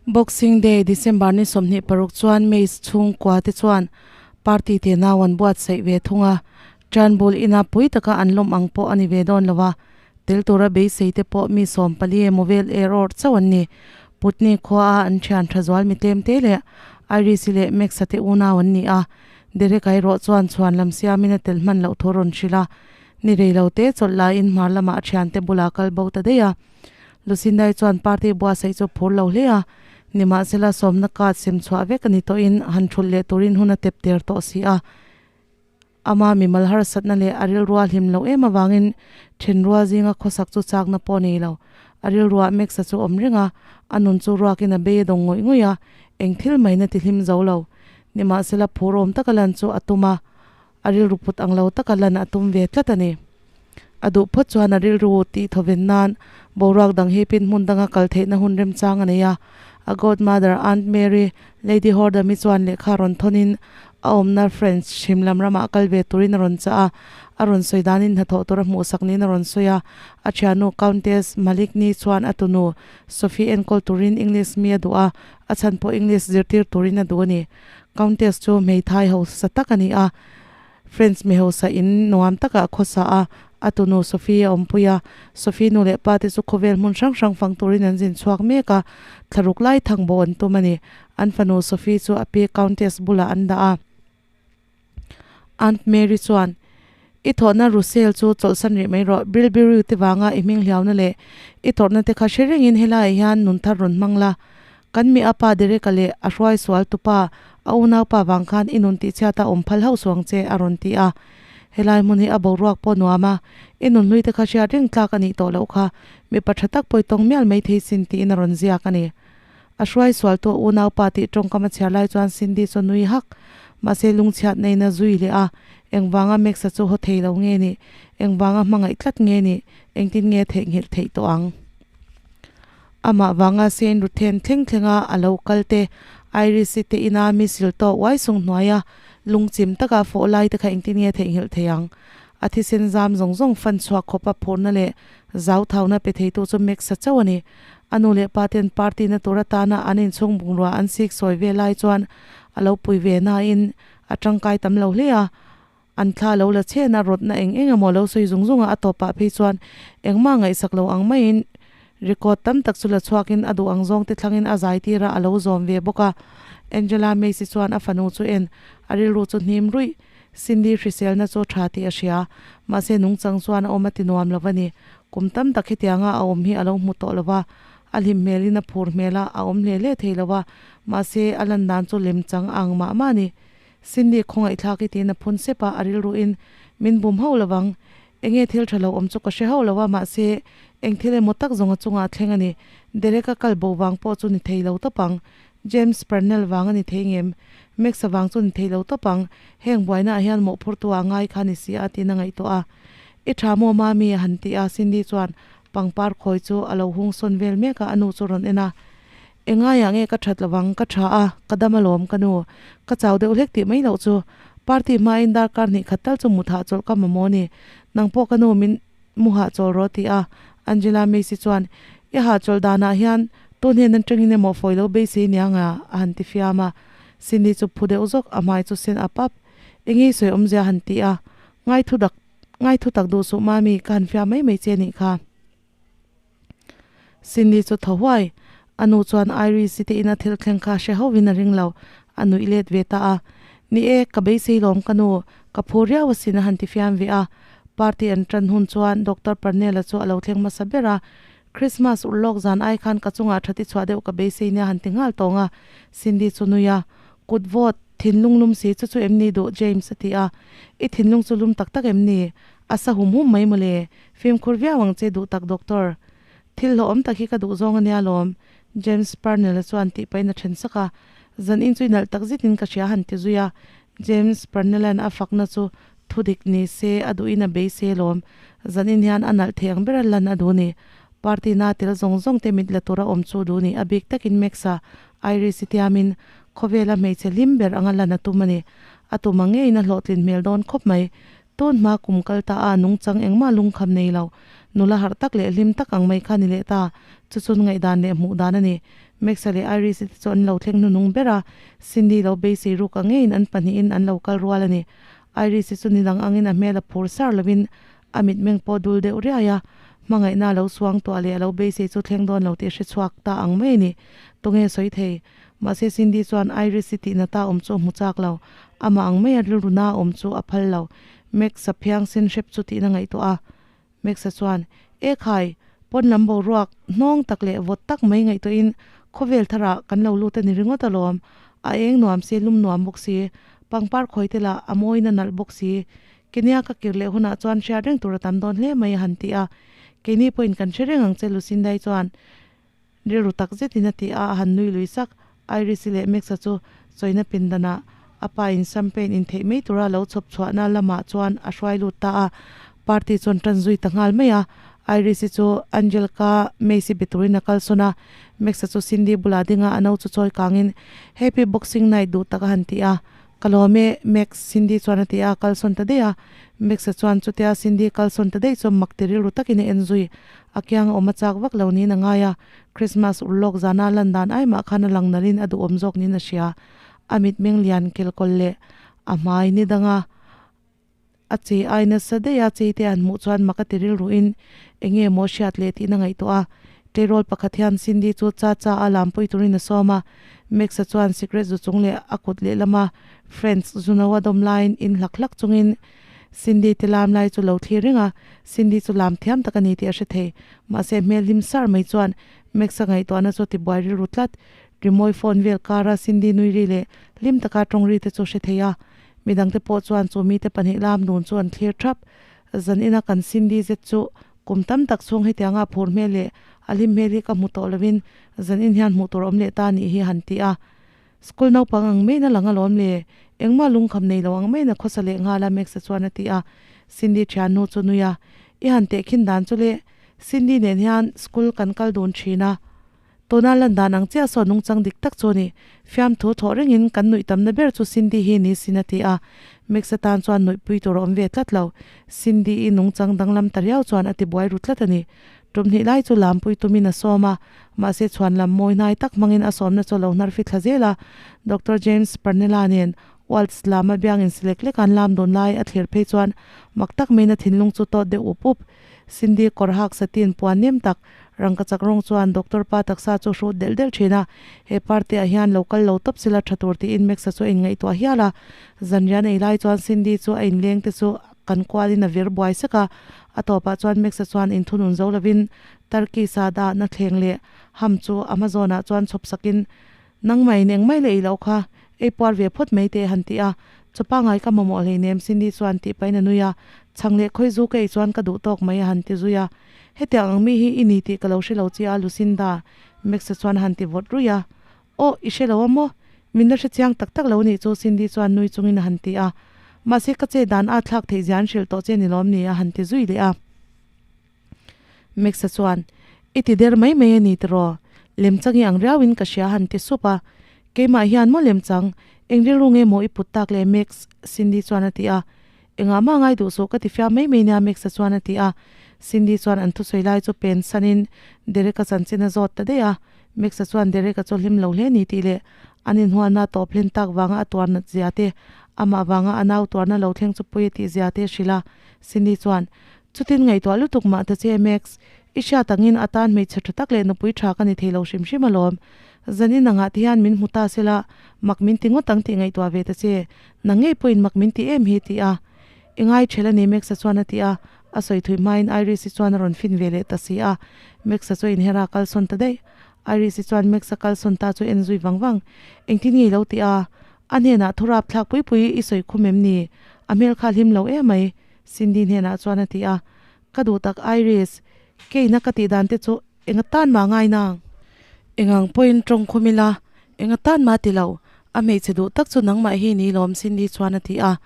Boxing Day, December ni 26 chuan Mays chhungkua te chuan party te nau an buatsaih ve thung a. Turnbull ina pui taka an lawm ang pawh a ni ve dawn lo a. Tel tura beisei te pawh mi 14 emaw vel er awrh chauh an ni. Putney khua a an thian tha zual mi tlem te leh Iris-i leh Max-a te unau an ni a. Derek-a erawh chuan chhuan lam siamin a tel hman loh thu a rawn hrilh a. Ni rei lo te chawlh laiin hmar lamah a thiante bulah kal bo ta daih a. Lucinda-i chuan party buatsaih chu phur lo hle a, nimahsela sawmna card sem chhuah vek a ni tawhin han thulh leh turin hun a tep ter tawh si a. Ama mimal harsatna leh a rilrua hlim loh em avangin thenrua zinga khawsak chu chakna pawh nei lo. A rilruah Max-a chu awm reng a, a nun chu ruakin a bei a dawng ngawih ngawih a, eng thil maina ti hlim zo lo. Nimahsela phur awm taka lan chu a tum a. A rilru put ang lo taka lan a tum ve tlat a ni. A duh phawt chuan a rilru tih thawven nan boruak dang hipin hmun danga kal theihna hun remchang a nei a. A godmother Aunt Mary, Lady Hordami chuan lehkha rawn thawnin a awmna French hrim lam ramah kal ve turin a rawn chah a. A rawn sawi danin hnathawh tur a hmuhsak niin a rawn sawi a. A thiannu Countess Maligny chuan a tunu Sophie enkawl turin English mi a duh a, a chhan pawh English zirtir turin a duh a ni. Countess chu hmeithai hausa tak a ni a, French mi hausa in nuam takah a khawsa a, a tunu Sophie a awmpui a. Sophie nu leh pa te chu khawvel hmun hrang hrang fang turin an zin chhuak mek a, thlaruk lai thang bawh an tum a ni. An fanu Sophie chu a pi Countess bulah an dah a. Aunt Mary chuan, I thawhna Russell chu chawlhsan rih mai rawh, Bilberry te vanga i hming hliauna leh i tawrhna te kha hre rengin helaiah hian nun thar rawn hmang la. Kan mi a pa Derek-a leh a hruai sual tupa, a unaupa vang khan i nun tihchhiat a awm phal hauh suang che, a rawn ti a. Helai hmun hi a boruak pawh nuam a, i nun hlui te kha hriat reng tlak a nih tawh loh kha, mipa tha tak pawh i tawng mial mai thei sin tiin a rawn ziak a ni. A hruai sual tu a unaupa tih tawngkam a chhiar lai chuan Cindy chu a nui hak. Mahse lungchhiat neiin a zui leh a, engvanga Max-a chu haw thei lo nge nih? Engvanga hmangaih tlat nge nih? Engtin nge theihnghilh theih tawh ang? Amah vanga Saint Ruthen thleng thlenga a lo kal te, Iris-i te ina missile tawh uai sung hnuaia lungchim taka fawh lai te kha engtin nge theihnghilh thei ang? A thisen zam zawng zawng fan chhuak khawpa phurna leh zauthauna pe theitu chu Max-a chauh a ni. A nu leh pa ten party na tur atana an inchhung bungrua an sik sawi ve lai chuan a lo pui ve nain a tangkai tam lo hle a. An thla lo la chhen a, rawtna eng eng emaw lo sawi zung zung a, a tawpah phei chuan engmah ngaihsak lo ang maiin record tam tak chu la chhuakin a duh ang zawng te thlangin a zai tir a, a lo zawm ve bawk a. Angela Macy chuan a fanu chu en a rilru chu hnim ruih. Cindy hriselna chu tha tih a hria, mahse nungchang chuan a awm a ti nuam lo a ni. Kum tam tak hetianga a awm hi a lo hmu tawh lo va, a hlim hmelin a phur hmel a, a awm hle hle thei lo va, mahse a lan dan chu lem chang a ang mah mah a ni. Cindy khawngaihthlak i tiin a phun sep a, a rilruin min bum hauh lo vang. Enge thil tha lo awm chu ka hre hauh lo a, mahse eng thil emaw tak zawng a chungah a thleng a ni. Derek-a kal bo vang pawh chu ni thei lo tawp ang. James Parnell vang a ni thei ngem? Max-a vang chu ni thei lo tawp ang. Heng buaina ah hian mawhphurtu ah ngai kha ni si a tiin a ngaihtuah a. I tha maw Mami? a han ti a, Cindy chuan pangpar khawi chu a lo hung sawn vel mek a, a nu chu rawn en a. Engaiah nge ka that lovang, ka tha a, ka dam alawm ka nu. Ka chau deuh hlek tih mai loh chu. Party hmain darkar hnih khat tal chu mu thah chawlh ka mamawh ni. Nang pawh ka nu min mu hahchawl rawh ti a, Angela Macy chuan I hahchawl danah hian tun hian atangin emaw fawi lo beisei nia nga a han ti fiam a. Cindy chu phu deuh zawk, a hmai chu sen ap ap. Enge i sawi awmzia a han ti a, Ngaithu dak, ngaithu tak duh suh mami, ka han fiam mai mai che nih kha. Cindy chu thaw huai. A nu chuan Iris-i te ina thil thleng kha hre hovin a ring lo, a nuih let ve ta a. Ni e, ka beisei lawm ka nu, ka phur riau asin a han ti fiam ve a. Party an tan hun chuan Doctor Parnell-a chu a lo thleng hmasa ber a. Christmas urlawk zan ai khan ka chungah tha ti chhuah deuh ka beisei nia han ti nghal tawng a. Cindy chu nui a. Kut vawt, thinlung lum si chu chu em ni duh James a ti a. I thinlung chu lum tak tak em ni? A sa hum hum mai mawle. Fimkhur viau ang che duh tak Doctor. Thil hlawhawm tak hi ka duh zawng ania lawm, James Parnell-a chuan tih pahin a then sak a. Zan in chu i nalh tak zetin ka hria han ti zui a. James Parnell-a'n a fakna chu thu dik ni se a duhin a bei se lawm. Zan in hian a nalh thei ang bera lan a duh ni. Party na tel zawng zawng te mit la tura awm chu duh ni. A bik takin Max-a, Iris-i tiamin khawvela hmeichhe hlim ber anga lan a tum a ni. A tum ang ngeiin a hlawhtlin hmel dawn khawp mai. Tun hma kum kal ta a nungchang engmah lungkham nei lo, nula harh tak leh hlim tak ang mai kha ni leh ta. Chu chun ngaihdan leh hmuh dan a ni. Max-a leh Iris-i te chu an lo thleng hnunung ber a, Cindy lo beisei ruk ang ngeiin an pahnihin an lo kal rual a ni. Iris-i chu ni dang angin a hmel a phur sar lovin a mitmeng pawh dul deuh riai a, hmangaihna a lo suang tuah leh a lo beisei chu thleng dawn lo tih hre chhuak ta ang mai a ni. Tunge sawi thei? Mahse Cindy chuan Iris-i tihna ta awm chu a hmu chak lo. Amah ang maia rilru na awm chu a phal lo. Max-a phiang sen hrep chu tihna ngaihtuah a. Max-a chuan, E khai, pawn lam boruak hnawng tak leh vawt tak mai ngaihtuahin khawvel tharah kan lo lut a ni ringawt alawm. A eng nuam si, lum nuam bawk si, pangpar khawi te lah a mawiin a nalh bawk si. Kenia ka kir leh hunah chuan hriat reng tur a tam dawn hle mai a han ti a. Keini pawhin kan hre reng ang che Lucinda-i chuan. Rilru tak zetin a ti a, a han nui lui sak. Iris-i leh Max-a chu chawina pindanah a pa in champagne in theih mai tura lo chhawp chhuahna lamah chuan a hruai lut ta a. Party chuan tan zui ta nghal mai a. Iris-i chu Angelka Mace-i be turin a kalsawn a. Max-a chu Cindy bulah ding a, a no chu chawi kangin, Happy Boxing Night duh tak a han ti a. Ka lawm e, Max, Cindy chuan a ti a, kalsawn ta daih a. Max-a chuan chutia Cindy kalsawn ta daih chu mak ti rilru takin a en zui. A kiang a awm a chak vak lo niin a ngai a, Christmas urlawk zana lan dan ai mah khan a lang nalhin a duhawm zawk niin a hria. A mitmeng lian kelkawl leh a hmai ni danga a chei ai nasa daih a, chei te an hmuh chuan mak a ti rilruin eng nge maw hriat leh tihna ngaihtuah a. Tleirawl pakhat hian Cindy chu cha cha a lampui turin a sawm a, Max-a chuan sikret zu chung leh a kut lehlama Friends zuno a dawm laiin in hlak hlak chungin Cindy te lam lai chu lo thlir reng a, Cindy chu lam thiam tak a ni tih a hre thei. Mahse hmel hlim sar mai chuan Max-a ngaihtuahna chu ti buai rilru tlat. Rimawi phone vel kara Cindy nui ri leh hlim taka tawng ri te chu hre thei a. Midangte pawh chuan chu mite pahnih lam dun chu an thlir thap. Zan ina kan Cindy zet chu kum tam tak chhung hetianga a phur hmel leh a hlim hmel hi ka hmu tawh lovin zan in hian hmuh tur a awm leh ta nih hi han ti a. School naupang ang maiin a lang alawm le, engmah lungkham nei lo ang maiin a khawsa leh nghal a Max-a chuan a ti a, Cindy thiannu chu nui a, I han teh khin dan chu le, Cindy nen hian school kan kal dun thin a, tuna lan dan ang chiah saw nungchang dik tak chu a ni, fiamthu thawh rengin kan nuih tamna ber chu Cindy hi ni sin a ti a, Max-a tan chuan nuihpui tur a awm ve tlat lo, Cindy-i nungchang danglam ta riau chuan a ti buai ru tlat a ni. Tum hnih lai chu lampui tumin a sawm a, mahse chhuan lam mawi hnai tak hmangin a sawmna chu a lo hnar fit thla zel a. Doctor James Parnella nen Waltz lama biangin si lek lek an lam dun lai a thlir phei chuan mak tak maiin a thinlung chu tawt deuh up up. Cindy kawr hak satin puan nem tak rangkachak rawng chuan Doctor pa taksa chu hrut delh delh thin a, he party ah hian lo kal lo tawp sila tha tur tiin Max-a chu a inngaihtuah hial a. Zanrian ei lai chuan Cindy chu a inleng te chu kan kualin a vir buai sek a, a tawpah chuan Max-a chuan inthunun zo lovin Turkey sada na thleng leh ham chu a hma zawnah chuan chhawp sakin, Nangmah in engmai leh i loh kha, ei puar ve phawt mai teh han ti a, chaw pangai ka mamawh hleinem Cindy chuan tih pahin a nui a, chhang leh khawi zu ka ei chuan ka duh tawk mai a han ti zui a, Hetiang ang mi hi i ni tih ka lo hre lo chi a Lucinda, Max-a chuan a han ti vawt ruih a, Aw, i hre lo a maw? Min la hre chiang tak tak lo nih chu Cindy chuan nui chungin a han ti a. Mahse ka che dan a thlak theih zia an hrilh tawh che ni lawm ni a han ti zui leh a. Max-a chuan, I ti der mai mai a ni tiraw? Lemchang i ang riauin ka hria han ti sup a. Keimah hian maw lemchang, eng rilru nge maw i put tak le Max? Cindy chuan a ti a. Engah mah ngai duh suh ka ti fiam mai mai nia Max-a chuan a ti a. Cindy chuan an thusawi lai chu pen sanin Derek-a chanchin a zawt ta daih a. Max-a chuan Derek-a chu hlim lo hle ni tih leh an inhualna tawp hlen tak vanga a tuar nat zia te, amah vanga a nau tuarna lo thleng chu pui a tih zia te a hrilh a. Cindy chuan, Chutin ngaihtuah lutuk mah ta che Max, i hriat angin a tan hmeichhe tha tak leh nupui tha ka ni thei lo hrim hrim alawm. Zanin angah te hian min hmu ta sela, mak min ti ngawt ang tih ngaihtuah ve ta che. Nang ngei pawhin mak min ti em hi ti a. I ngai ṭhel a ni Max-a chuan a ti a, a sawi thui hmain Iris-i chuan a rawn fin ve leh ta si a. Max-a chu inher a kalsawn ta daih. Iris-i chuan Max-a kalsawn ta chu en zui vang vang. Engtin nge i lo ti a? A hnenah thurap thlak pui pui i sawi khum em ni? A hmel kha a hlim lo em mai. Cindy hnenah chuan a ti a, Ka duh tak Iris, keina ka tih dan te chu enga tan mah ngai nang? Engang pawhin tawng khum ila, enga tan mah ti lo, a hmeichhe duh tak chu nangmah hi ni lawm Cindy chuan a ti a.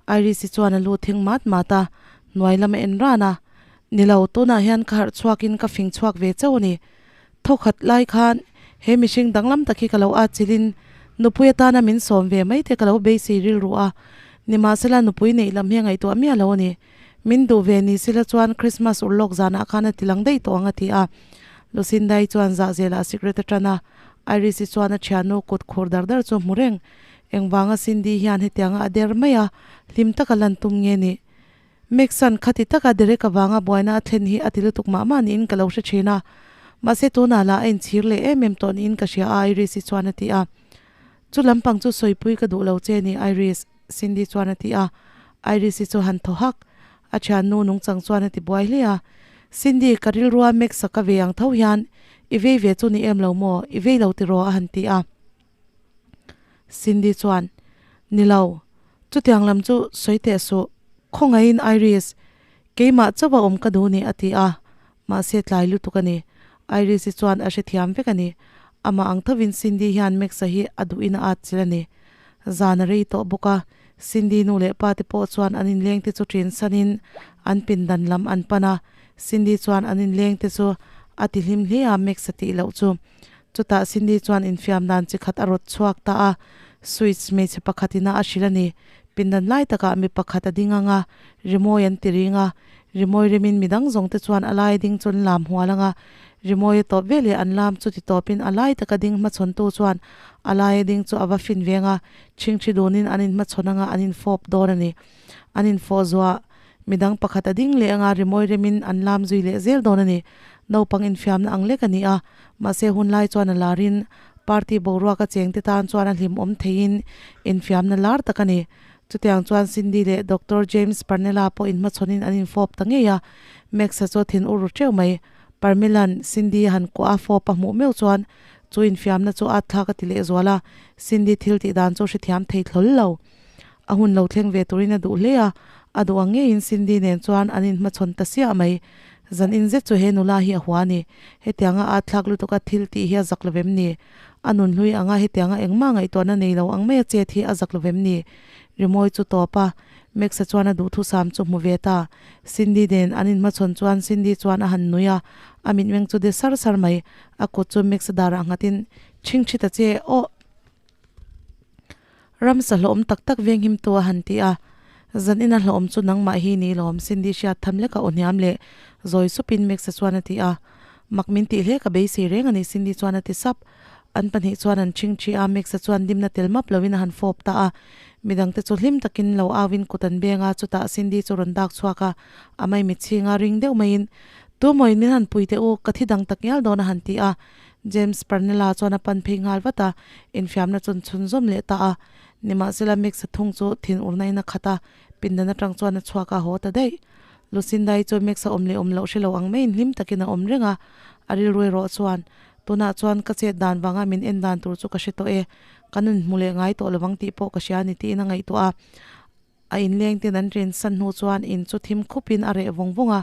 Iris-i chuan a lu thing mat mat a, hnuai lam a en ran a, Ni lo, tunah hian ka harh chhuakin ka fing chhuak ve chauh a ni. Thawkhat lai khan he mihring danglam tak hi ka lo atchilhin nupui atana min sawm ve mai te ka lo beisei rilru a, nimahsela nupui neih lam hi a ngaihtuah miah lo a ni. Min duh ve ni sila chuan Christmas urlawk zanah khan a ti lang daih tawh ang a ti a. Lucinda-i chuan zahzelah sikret a tan a, Iris-i chuan a thiannu kut khur dar dar chu a hmu reng. Engvanga Cindy hian hetianga a der mai a, hlim taka lan tum nge nih? Meksan khati taka Derek avanga buaina a thlen hi a ti lutuk mah mah niin ka lo hre thin a, mahse tunah lah a inchhir leh em em tawh niin ka hria a Iris-i chuan a ti a. Chu lampang chu sawipui ka duh lo che ni Iris, Cindy chuan a ti a. Iris-i chu han thaw hak. A thiannu nungchang chuan a ti buai hle a. Cindy, ka rilrua Meksa ka ve ang tho hian i vei ve chu ni em lo maw, i vei lo tiraw a han ti a. Cindy chuan, Ni lo, chutiang lam chu sawi teh suh, khawngaihin Iris, keimah chauh a awm ka duh ni a ti a, mahse tlai lutuk a ni. Iris-i chuan a hrethiam vek a ni. Amah ang thovin Cindy hian Max-a hi a duhin a atchilh a ni. Zan a rei tawh bawk a, Cindy nu leh pa te pawh chuan an inleng te chu ṭin sanin an pindan lam an pan a, Cindy chuan an inleng te chu a ti hlim hle a, Max-a tih loh chu. Chutah Cindy chuan infiam dan chi khat a rawt chhuak ta a, switch hmeichhe pakhat ina a hrilh a ni. Pindan lai takah mi pakhat a ding ang a, rimawi an ti ring a, rimawi remin midang zawng te chuan a lai ding chu an lam hual ang a, rimawi a tawp veleh an lam chu ti tawpin a lai taka ding hmachhawntu chuan a laia ding chu a va fin veng a, chhingchhi dunin an inhmachhawn anga an infawp dawn a ni. An infawh zuah. Midang pakhat a ding leh anga rimawi remin an lam zui leh zel dawn a ni. Naupang infiamna ang lek a ni a, mahse hun lai chuan a larin party boruak a chengte tan chuan a hlimawm theiin infiamna lar tak a ni. Chutiang chuan Cindy leh Doctor James Parnella pawh inhmachhawnin an infawp ta ngei a, Max-a chu a thin ur ru teuh mai. Parmilla'n Cindy a han kuah a fawp a hmuh meuh chuan chu infiamna chu a thlak a ti lehzual a, Cindy thil tih dan chu hrethiam thei thlawl lo. A hun lo thleng ve turin a duh hle a, a duh ang ngeiin Cindy nen chuan an inhmachhawn ta siah mai. Zan in zet chu he nula hi a hua a ni. Hetianga a thlak lutuka thil tih hi a zak lovem ni? A nun hlui anga hetianga engmah ngaihtuahna nei lo ang maia chet hi a zak lovem ni? Rimawi chu tawp a, Max-a chuan a duhthusam chu hmu ve ta. Cindy nen an inhmachhawn chuan Cindy chuan a han nui a, a mitmeng chu de sar sar mai. A kut chu Max-a darah nghatin, Chhingchhi ta che, aw! Ramsa hlawhawm tak tak veng him tu a han ti a, zan ina hlawhawm chu nangmah hi ni lawm Cindy hriat tham lek a aw hniam leh zawi supin Max-a chuan a ti a, mak min tih hle ka beisei reng a ni Cindy chuan a ti sap. An pahnih chuan an chhing thi a, Max-a chuan dimna tel map loin a han fawp ta a, midangte chu hlim takin lo auin kut an beng a, chutah Cindy chu rawn dak chhuak a, a maimit chhinga ring deuh maiin, Tu mawiin min han pui teh u, ka thi dang tak ngial dawn a han ti a, James Parnella chuan a pan phei nghal vat a, infiamna chun chhunzawm leh ta a. Nimahsela Max-a thung chu thin urna in a khat a, pindan atang chuan a chhuak a haw ta daih. Lucinda-i chu Max-a awm leh awm loh hre lo ang maiin hlim takin a awm reng a, a rilru erawh chuan, Tunah chuan ka chet dan vanga min en dan tur chu ka hre tawh e, ka nun hmu leh ngai tawh lovang tih pawh ka hria a ni tiin a ngaihtuah a. A inleng ten an rin san hnu chuan in chu thim khupin a reh vawng vawng a,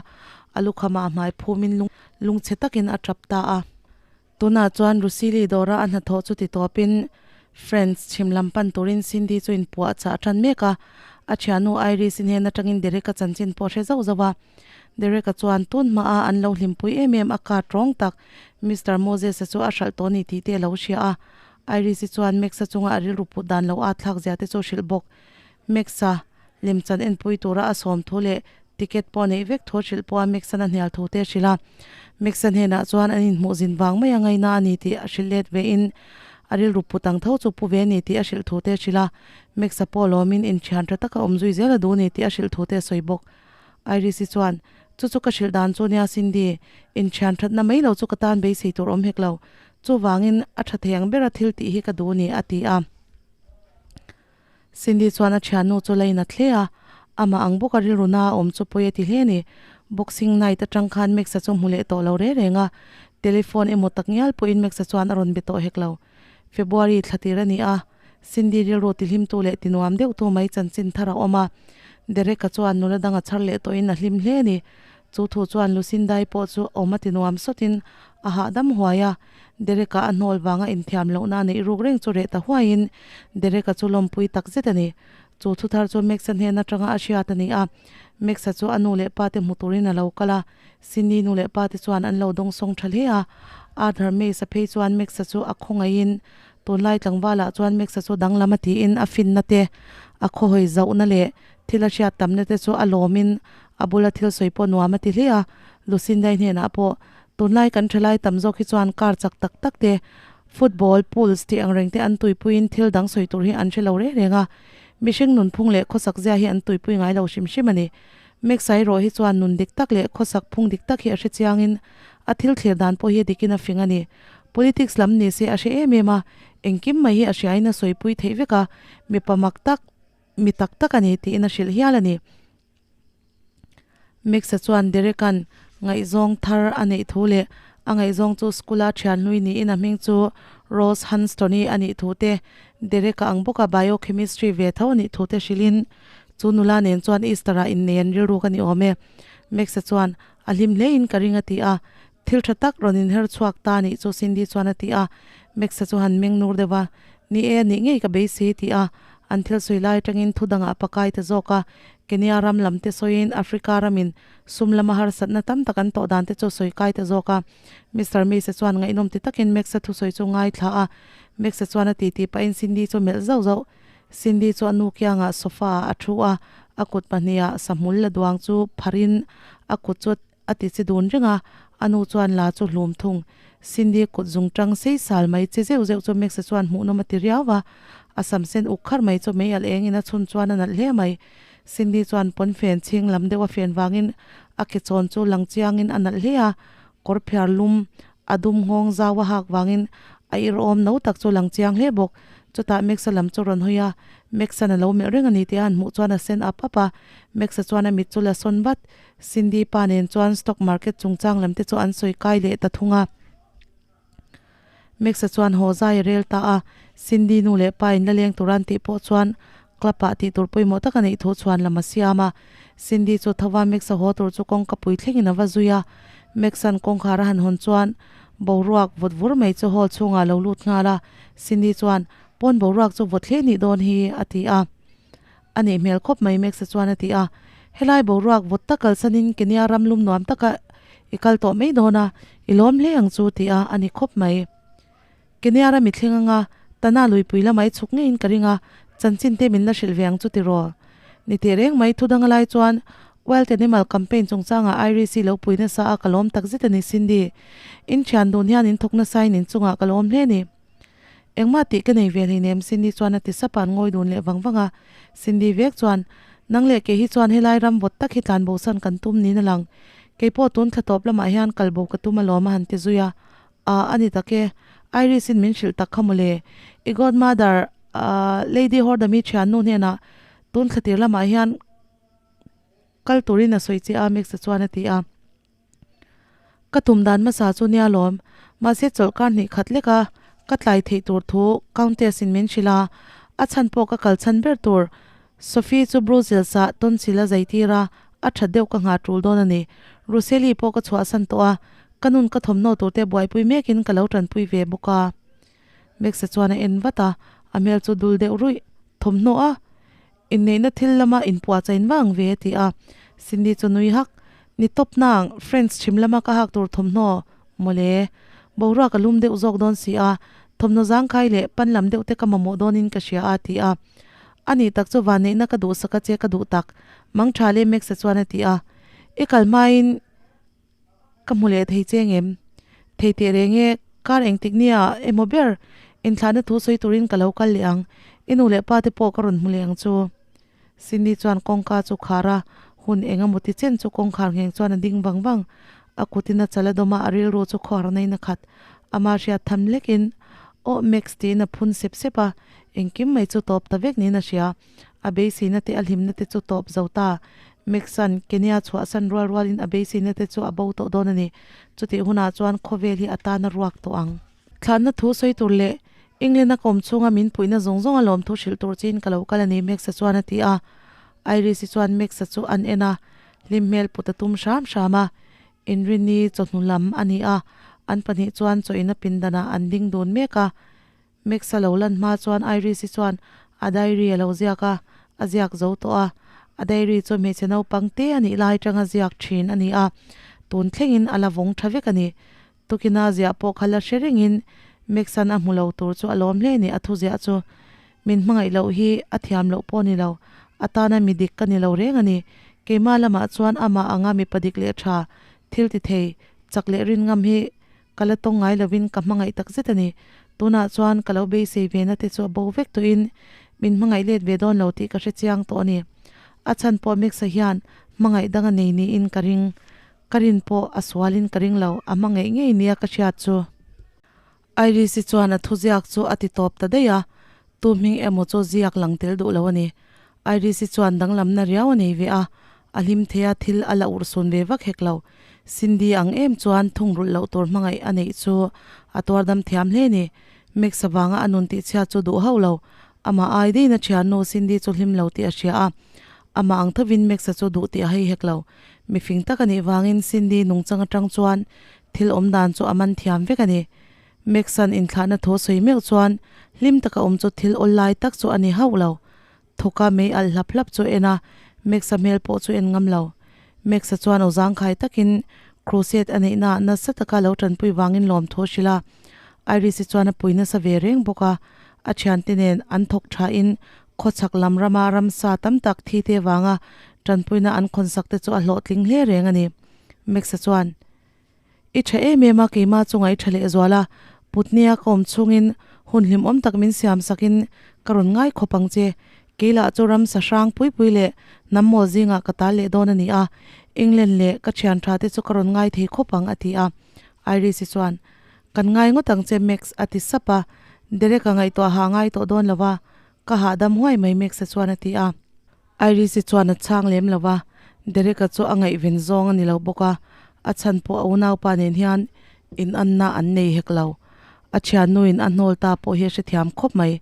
a lukhamah a hmai phumin lung lungchhe takin a tap ta a. Tunah chuan Rusili dawra a hnathawh chu ti tawpin Friends chhim lam pan turin Cindy chu inpuah chah a tan mek a. A thiannu Iris-i hnen atangin Derek-a chanchin pawh a hre zauh zauh a. Derek-a chuan tun hmaah an lo hlimpui em em a car tawng tak Mister Moses-a chu a hralh tawh a ni tih te a lo hria a. Iris-i chuan Max-a chunga a rilru put dan lo at thlak zia te chu a hrilh bawk. Max-a lemchan enpui tura a sawm thu leh ticket pawh neih vek thu a hrilh pawh a Max-an a hnial thu te a hrilh a. Max-a hnenah chuan an inhmuh zin vang mai a ngaina a ni tih a hrilh let ve in a rilru put ang tho chu pu ve a ni tih a hrilh thu te a hrilh a. Max-a pawh lawmin inthian tha taka awm zui zel a duh a ni tih a hrilh thu te a sawi bawk. Iris-i chuan, Chu chu ka hrilh dan chu nia Cindy, inthian thatna mai lo chu ka tan beisei tur awm hek lo. Chuvangin a tha thei ang bera thil tih hi ka duh a ni, a ti a. Cindy chuan a thiannu chu la in a thle a, amah ang bawka rilru na a awm chu pawi a ti hle a ni. Boxing night atang khan Max-a chu hmu leh tawh lo reng reng a, telephone emaw tak ngial pawhin Max-a chuan a rawn be tawh hek lo. February thla tir a ni a, Cindy rilru tihlimtu leh tinuam deuhtu mai chanchin thar a awm a, Derek-a chuan nula dang a chhar leh tawhin a hlim hle a ni. Chu thu chuan Lucinda-i pawh chu awm a tinuam sawtin a hahdam huai a, Derek-a a hnawl vanga inthiam lohna a neih ruk reng chu reh ta huaiin Derek-a chu lawmpui tak zet a ni. Chu thu thar chu Max-a hnen atanga a hriat a ni a, Max-a chu a nu leh pa te hmu turin a lo kal a, Cindy nu leh pa te chuan an lo dawngsawng tha hle a, Arthur Mace-a phei chuan Max-a chu a khawngaihin tunlai tlangvalah chuan Max-a chu danglam a tiin a finna te, a khawhawi zauhna leh thil a hriat tamna te chu a lawmin a bula thil sawi pawh nuam a ti hle a, Lucinda-i hnenah pawh tunlai kan thalai tam zawk hi chuan car chak tak tak te, football, pools tih ang reng te an tuipuiin thil dang sawi tur hi an hre lo reng reng a, mihring nunphung leh khawsak zia hi an tuipui ngai lo hrim hrim a ni. Meksa erawh hi chuan nun dik tak leh khawsak phung dik tak hi a hre chiangin a thil thlir dan pawh hi a dikin a fing a ni. Politics lam ni se a hre em em a, engkim mai hi a hriain a sawipui theih vek a, mipa mak tak, mi tak tak a ni tiin a hrilh hial a ni. Meksa chuan Derek-a'n ngaihzawng thar a neih thu leh a ngaihzawng chu school-a thian hlui niin a hming chu Rose Hunstone-i a nih thu te, Derek-a ang bawka biochemistry ve tho a nih thu te hrilhin Chu nula nen chuan Easter-ah innei an rilru ka ni awm e. Max-a chuan, A hlim hlein ka ring a ti a. Thil tha tak rawn inher chhuak ta nih chu Cindy chuan a ti a. Max-a chu han meng nur deuh a, Ni e, a nih ngei ka beisei a ti a. An thil sawi lai atangin thu dangah a pakai ta zawk a. Kenya ram lam te sawiin Africa ramin sum lama harsatna tam tak an tawh dan te chu sawi kai ta zawk a. Mister Mace-a chuan ngaihnawm ti takin Max-a thusawi chu ngaithla a. Max-a chuan a titi pahin Cindy chu melh zauh zauh. Cindy chu a nu kiangah sofa ah a thu a, a kut pahniha sahmul la duang chu pharin a kut chu a ti chi dun reng a, a nu chuan la chu hlum thung. Cindy kut zung tang sei sal mai che zeuh zeuh chu Max-a chuan hmuhnawm a ti riau a, a sam sen uk kharh mai chu mei alh engin a chhun chuan a nalh hle mai. Cindy chuan pawnfen chhing lam deuh a fen vangin a ke chawn chu lang chiangin a nalh hle a, kawr phiar lum A dum nghawng zau a hak vangin a irhawm no tak chu lang chiang hle bawk. Chutah Max-a lam chu rawn hawi a, Max-a'n a lo melh reng a ni tih a han hmuh chuan a sen ap ap a. Max-a chuan a mit chu la sawn vat. Cindy pa nen chuan stock market chungchang lam te chu an sawi kai leh ta thung a. Max-a chuan haw zai a rel ta a, Cindy nu leh pa in la leng tur an tih pawh chuan club ah tih tur pawimawh tak a neih thu chhuan lam a siam a. Cindy chu tho va Max-a haw tur chu kawngka pui thlengin a va zui a. Max-a'n kawngkhar a han hawn chuan boruak vawt vur mai chu hall chhungah a lo lut nghal a. Cindy chuan, Pawn boruak chu vawt hle nih dawn hi, a ti a. A nih hmel khawp mai Max-a chuan a ti a. Helai boruak vawt tak kalsanin Kenya ram lum nuam taka i kal tawh mai dawn a, i lawm hle ang chu, ti a, a ni khawp mai. Kenya ram i thleng anga Tana luipui lamah i chhuk ngeiin ka ring a, chanchin te min la hrilh ve ang chu tiraw? Ni teh reng mai, thu dang a lai chuan Wild Animal Campaign chungchangah Iris i lo pui nasa a ka lawm tak zet a ni Cindy. In thian dun hian in thawk nasa in inchungah ka lawm hle a ni. Engmah tih ka nei ve hleinem Cindy chuan a ti sap a an ngawi dun leh vang vang a. Cindy vek chuan, Nang leh kei hi chuan helai ram vawt tak hi tlan bosan kan tum niin a lang. Keipawh tun thla tawp lamah hian kal bo ka tum alawm a han ti zui a. Ah, a ni tak e. Iris in min hrilh tak kha mawle. I godmother, ah, Lady Hordami thiannu hnenah tun thlatir lamah hian kal turin a sawi che a, Max-a chuan a ti a. Ka tum dan hmasa chu nia lawm. Mahse chawlhkar hnih khat lek a, ka tlai theih tur thu Countess in min hrilh a. A chhan pawh ka kal chhan ber tur. Sophie chu Brussels-ah tonsil a zai tir a, a that deuh ka nghah tul dawn a ni. Russell-i pawh ka chhuahsan tawh a, ka nun ka thawmhnaw turte buaipui mekin ka lo tanpui ve bawk a. Max-a chuan a en vat a, a hmel chu dul deuh ruih. Thawmhnaw a? Inneihna thil lama inpuahchain vang ve a ti a. Cindy chu nui hak, Ni tawp nang, Friends chhim lama ka hak tur thawmhnaw mawle. Boruak a lum deuh zawk dawn si a, thawmhnaw zangkhai leh pan lam deuh te ka mamawh dawnin ka hria a ti a. A nih tak chu vanneihna ka duhsak a che ka duh tak, mang tha leh Max-a chuan a ti a. I kal hmain ka hmu leh thei che ngem? Thei teh reng e, kar engtik nia emaw ber inthlahna thu sawi turin ka lo kal leh ang, i nu leh pa te pawh ka rawn hmu leh ang chu. Cindy chuan kawngka chu khar a, hun eng emaw ti chen chu kawngkhar ngheng chuan a ding vang vang. A kutin a chal a dawm a, a rilru chu khawhar nain a khat. Ama hriat tham lekin, Aw Max tiin a phun sep sep a, engkim mai chu tawp ta vek niin a hria. A beiseina te a hlimna te chu tawp zo ta. Max-a'n Kenya chhuahsan rual rualin a beiseina te chu a bo tawh dawn a ni. Chutih hunah chuan khawvel hi a tan a ruak tawh ang. Thlanna thu sawi tur leh England-a kawm chhunga min puihna zawng zawng a lawm thu hrilh tur chiin ka lo kal a ni, Max-a chuan a ti a. Iris-i chuan Max-a chu an en a, hlim hmel put a tum hram hram a. Inrini chawhnu lam a ni a, an pahnih chuan chawina pindanah an ding dun mek a. Max-a lo lan hma chuan Iris-i chuan a diary a lo ziak a, a ziak zo tawh a. A diary chu hmeichhe naupang te a nih lai atanga ziak thin a ni a, tun thlengin a la vawng tha vek a ni. Tukina ziah pawh kha la hre rengin Max-a'n a hmu lo tur chu a lawm hle ni a thuziah chu min hmangaih loh hi a thiam loh pawh ni lo, a tana mi dik ka ni lo reng a ni. Keimah lamah chuan amah anga mipa dik leh tha, thil ti thei, chak leh rin ngam hi ka la tawng ngai lovin ka hmangaih tak zet a ni. Tunah chuan ka lo beisei ve na te chu a bo vek tawhin min hmangaih let ve dawn lo tih ka hre chiang tawh a ni. A chhan pawh Max-a hian hmangaih dang a nei niin ka ring. Ka rin pawh a sualin ka ring lo, a hma ngeih ngei nia ka hriat chu. Iris-i chuan a thuziak chu a ti tawp ta daih a, tu hming emaw chu ziak lang tel duh lo a ni. Iris-i chuan danglamna riau a nei ve a, a hlim thei a, thil a la urhsun ve vak hek lo. Cindy ang em chuan thungrulh loh tur hmangaih a neih chu a tuar dam thiam hle ni. Max avanga a nun tihchhiat chu duh hauh lo, amah ai daihin a thiannu Cindy chu hlim lo tih a hria a, amah ang thovin Max-a chu duh tih a hei hek lo. Mifing tak a nih vangin Cindy nungchang atang chuan thil awm dan chu a man thiam vek a ni. Max-a'n inthlahna thaw sawi meuh chuan hlim taka awm chu thil awl lai tak chu a ni hauh lo. Thawka mei alh hlap hlap chu a en a, Max-a hmel pawh chu en ngam lo. Max-a chuan aw zangkhai takin crusade a neihna nasa taka lo tanpui vangin lawmthu a hrilh a. Iris-i chuan a pui nasa ve reng bawk a, a thiante nen an thawk thain khawchhak lam rama ramsa tam tak thi te vanga tanpuina an khawnsak te chu a hlawhtling hle reng a ni. Max-a chuan, I tha em em a, keimah chunga i tha lehzual a, putnia ka awm chhungin hun hlimawm tak min siam sakin ka rawn ngai khawp ang che. Kei lah chu ramsa hrang pui pui leh hnam mawl zingah ka tal leh dawn a ni a, England leh ka thian tha te chu ka rawn ngai thei khawp ang, a ti a. Iris-i chuan, Kan ngai ngawt ang che Max, a ti sap a. Derek-a ngaihtuah ha ngai tawh dawn lo va, ka hahdam huai mai Max-a chuan a ti a. Iris-i chuan a chhang lem lo va, Derek-a chu a ngaihven zawng a ni lo bawk a, a chhan pawh a unaupa nen hian inanna an nei hek lo. A thiannuin a hnawl ta pawh hi a hrethiam khawp mai.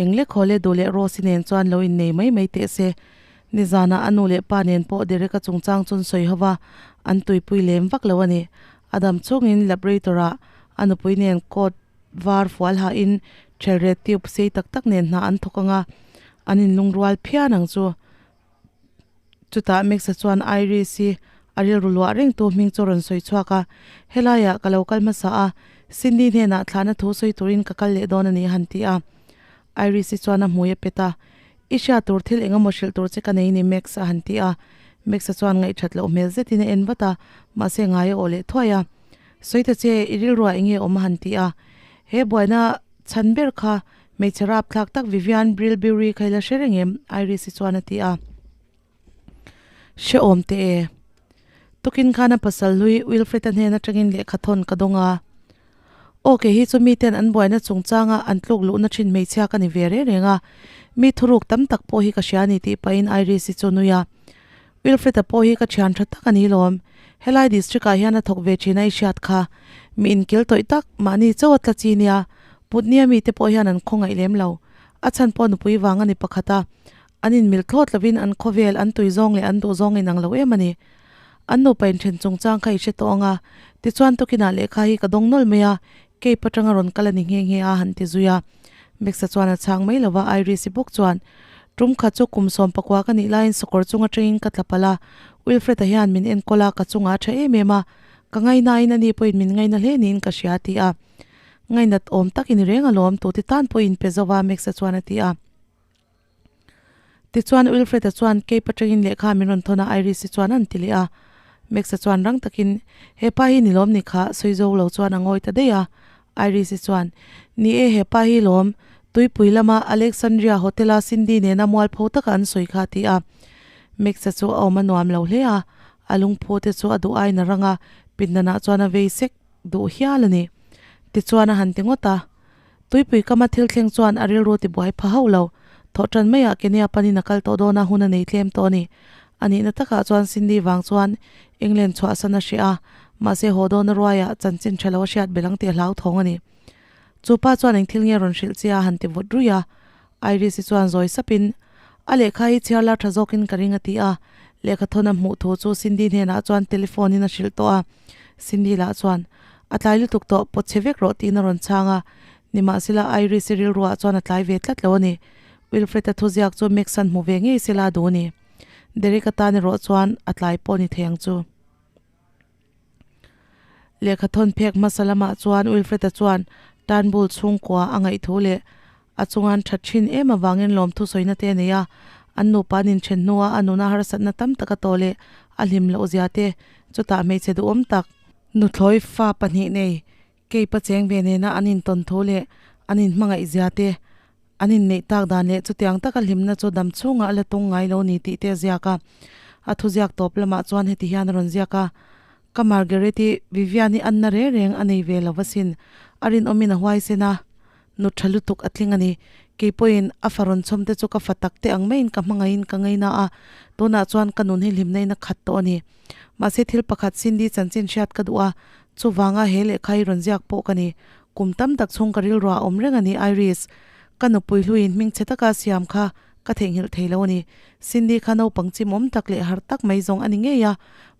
Eng lek haw leh duh leh Rose-i nen chuan lo innei mai mai teh se. Nizanah a nu leh pa nen pawh Derek-a chungchang chu an sawi ho va, an tuipui lem vak lo a ni. A dam chungin laborator-ah a nupui nen coat var fual hahin ṭhelret tube sei tak tak nen hna an thawk ang a, an inlungrual phian ang chu. Chutah Max-a chuan Iris-i a rilru luah reng tu hming chu a rawn sawi chhuak a, Helaiah ka lo kal hmasa a, Cindy hnenah thlahna thu sawi turin ka kal leh dawn a ni a han ti a. Iris-i chuan a hmui a pet a, I hriat tur thil eng emaw hrilh tur che ka nei ni Max a han ti a. Max-a chuan ngaihthat loh hmel zetin a en vat a, mahse ngai a awh leh thuai a. Sawi ta che, i rilruah eng nge awm a han ti a. He buaina chhan ber kha hmeichhe rapthlak tak Vivian Brilbury kha i la hre reng em? Iris-i chuan a ti a. Hrehawm teh e. Tukin khan a pasal hlui Wilfred-a hnen atangin lehkha thawn ka dawng a. Aw kei hi chu miten an buaina chungchanga an tluk luhna thin hmeichhia ka ni ve reng reng a, mi thuruk tam tak pawh hi ka hria a ni tih pahin Iris-i chu nui a. Wilfred-a pawh hi ka thian tha tak a ni lawm. Helai district ah hian a thawk ve thin a i hriat kha. Mi inkil tawih tak, mahni chauh a tla chi nia. Putnia mite pawh hian an khawngaih lem lo. A chhan pawh nupui vang a ni pakhat a. An inmil thlawt lovin an khawvel, an tui zawng leh an duh zawng inang lo em a ni. An nupa inthen chungchang kha i hre tawh ang a, tichuan tukinah lehkha hi ka dawng nawlh mai a, Cape atanga rawn kal a ni nghe nghe a, han ti zui a. Max-a chuan a chhang mai lo va, Iris-i bawk chuan, Tum khat chu kum 14 ka nih laiin sakawr chung atangin ka tla palh a, Wilfred-a hian min enkawl a, ka chungah a tha em em a, ka ngaihnain ani pawhin min ngaihna hle niin ka hria a ti a. Ngainat awm tak i ni reng alawm, tute tan pawh i inpe zo va Max-a chuan a ti a. Tichuan Wilfred-a chuan Cape atangin lehkha min rawn thawn a, Iris-i chuan an ti leh a. Max-a chuan rang takin, He pa hi ni lawm ni kha, sawi zo lo chuan a ngawi ta daih a. Iris-i chuan, Ni e, he pa hi lawm, tuipui lama Alexandria Hotel-a Cindy nena mualpho taka an sawi kha a ti a. Max-a chu a awm a nuam lo hle a, a lungphu te chu a duh aiin a rang a, pindanah chuan a vei sek duh hial a ni. Tichuan a han ti ngawt a. Tuipui kama thil thleng chuan a rilru tibuai pha hauh lo. Thawhṭan maiah Kenya panin a kal tawh dawn a, hun a nei tlem tawh a ni. A nihna takah chuan Cindy vang chuan England chhuahsan a hreh a, mahse haw dawna ruaiah chanchin ṭha lo a hriat belh ang tih a hlauthawng a ni. Chu pa chuan eng thil nge rawn hrilh che a han ti vut ruih a. Iris-i chuan zawi sapin, A lehkha hi chhiar la ṭha zawkin ka ring a ti a. Lehkha thawn a hmuh thu chu Cindy hnenah chuan telephone in a hrilh tawh a. Cindy lah chuan, A tlai lutuk tawh, pawt chhe vek rawh tiin a rawn chhang a. Nimahsela Iris-i rilruah chuan a tlai ve tlat lo a ni. Wilfred-a thuziak chu Max-a'n hmu ve ngei sela a duh a ni. Derek-a tan erawh chuan a tlai pawh a ni thei ang chu. Lehkha thawn phek hmasa lamah chuan Wilfred-a chuan Turnbull chhungkua a ngaih thu leh a chunga'n that thin em avangin lawmthu sawina te a nei a, an nupa an inthen hnua a nuna harsatna tam tak a tawh leh a hlim loh zia te, chutah hmeichhe duhawm tak, nuthlawi fa pahnih nei Cape-a cheng ve nena an intawn thu leh an inhmangaih zia te, an inneih tak dan leh chutiang taka hlimna chu dam chhungah a la tung ngai lo ni tih te a ziak a. A thuziak tawp lamah chuan heti hian a rawn ziak a, Ka Margaret-i, Vivian-i anna reng reng a nei ve lo asin. A rinawmin a huaisen a, nu tha lutuk a tling a ni. Kei pawhin a fa rawn chhawm te chu ka fa tak te ang maiin ka hmangaihin ka ngaina a, tunah chuan ka nun hi hlimna in a khat tawh a ni. Mahse thil pakhat Cindy chanchin hriat ka duh a, chuvanga he lehkha hi rawn ziak pawh ka ni. Kum tam tak chhung ka rilruah a awm reng a ni Iris. Ka nupui hluiin hmingchhe taka siam kha ka theihnghilh thei lo a ni. Cindy kha naupang chimawm tak leh harh tak mai zawng a ni ngei a,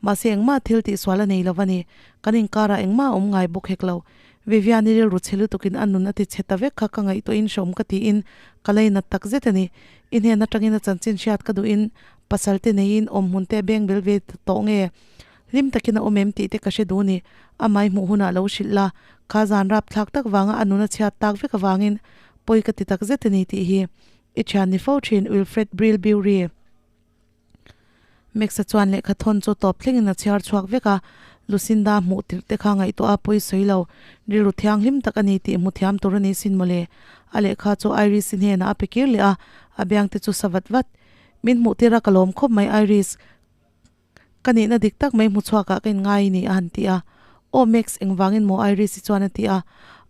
mahse engmah thil tihsual a nei lo a ni. Kan inkarah engmah a awm ngai bawk hek lo. Vivian-i rilru chhe lutukin a nun a ti chhe ta vek kha ka ngaihtuahin hreawm ka tiin ka lainat tak zet a ni. I hnen atangin a chanchin hriat ka duhin pasal te neiin awm hmun te beng bel ve tawh nge? Hlim takin a awm em tih te ka hre duh ni. Amah i hmuh hunah lo hrilh la, kha zan rapthlak tak vanga a nun a chhiat tak vek avangin pawi ka ti tak zet a ni tih hi i thian ni fo thin Wilfred Brilbury. Max-a chuan lehkha thawn chu tawp thlengin a chhiar chhuak vek a, Lucinda hmuh tirh te kha ngaihtuah a pawi sawi lo, rilru thianghlim tak a ni tih hmu thiam tur a ni sin mawle. A lehkha chu Iris-i hnenah a pe kir leh a, a biang te chu sa vat vat. Min hmuh tir a ka lawm khawp mai Iris. Ka nihna dik tak mai hmu chhuakah ka inngai ni a han ti a. Aw Max, engvangin maw Iris-i chuan a ti a.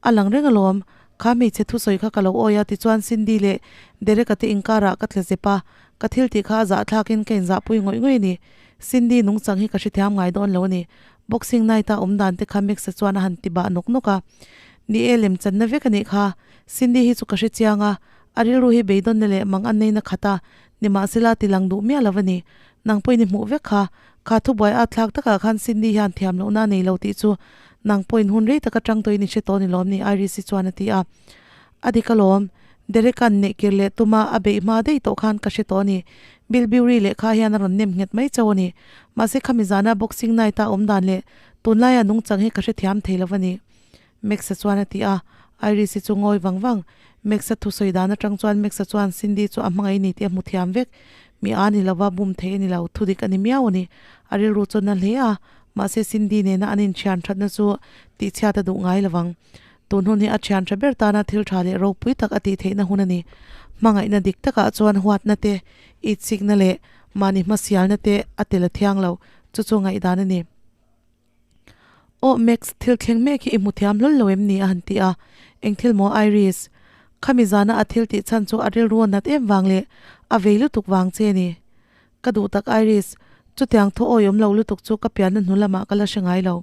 A lang reng alawm, kha hmeichhe thusawi kha ka lo awi a tichuan Cindy leh Derek-a te inkarah ka tla zep a, ka thil tih kha a zahthlakin ka inzahpui ngawih ngawih a ni. Cindy nungchang hi ka hrethiam ngai dawn lo a ni. Boxing night-a awm dan te kha Max-a chuan a han ti bah nawk nawk a. Ni e, lemchanna vek a nih kha. Cindy hi chu ka hrechiang a, a rilru hi beidawnna leh mang an neina khat a, nimahsela ti lang duh miah lo a ni. Nang pawhin i hmuh vek kha, kha thubuai at thlak takah khan Cindy hian thiam lohna a nei lo tih chu nang pawhin hun rei taka tang tawhin i hre tawh ni lawm ni Iris-i chuan a ti a. A dik alawm, Derek-a'n neihkir leh tuma a beih hma daih tawh khan ka hre tawh a ni. Bill Bury lehkha hian a rawn nem nghet mai chauh a ni. Mahse khami zana boxing night-a awm dan leh tunlaia nungchang hi ka hrethiam thei lo a ni. Max-a chuan a ti a, Iris-i chu ngawi vang vang. Max-a thusawi dan atang chuan Max-a chuan Cindy chu a hmangaih ni tih a hmu thiam vek. Mi a ni lova, bum thei a ni lo, thudik a ni miau a ni. A rilru chu na hle a, mahse Cindy nena an inthian thatna chu tihchhiat a duh ngai lovang. Tun hun hi a thian tha ber tana thil tha leh ropui tak a tih theihna hun a ni. Hmangaihna dik takah chuan huatna te, itsikna leh mahni hmasialna te a tel a thiang lo, chu chu ngaihdan a ni. Aw Max, thil thleng mek hi i hmu thiam hlawl lo em ni? a han ti a. Eng thil maw Iris? Khami zana a thil tih chhan chu a rilru a nat em vang leh a vei lutuk vang che ni. Ka duh tak Iris, chutiang thu awiawm lo lutuk chu ka pianna hnu lamah ka la hre ngai lo.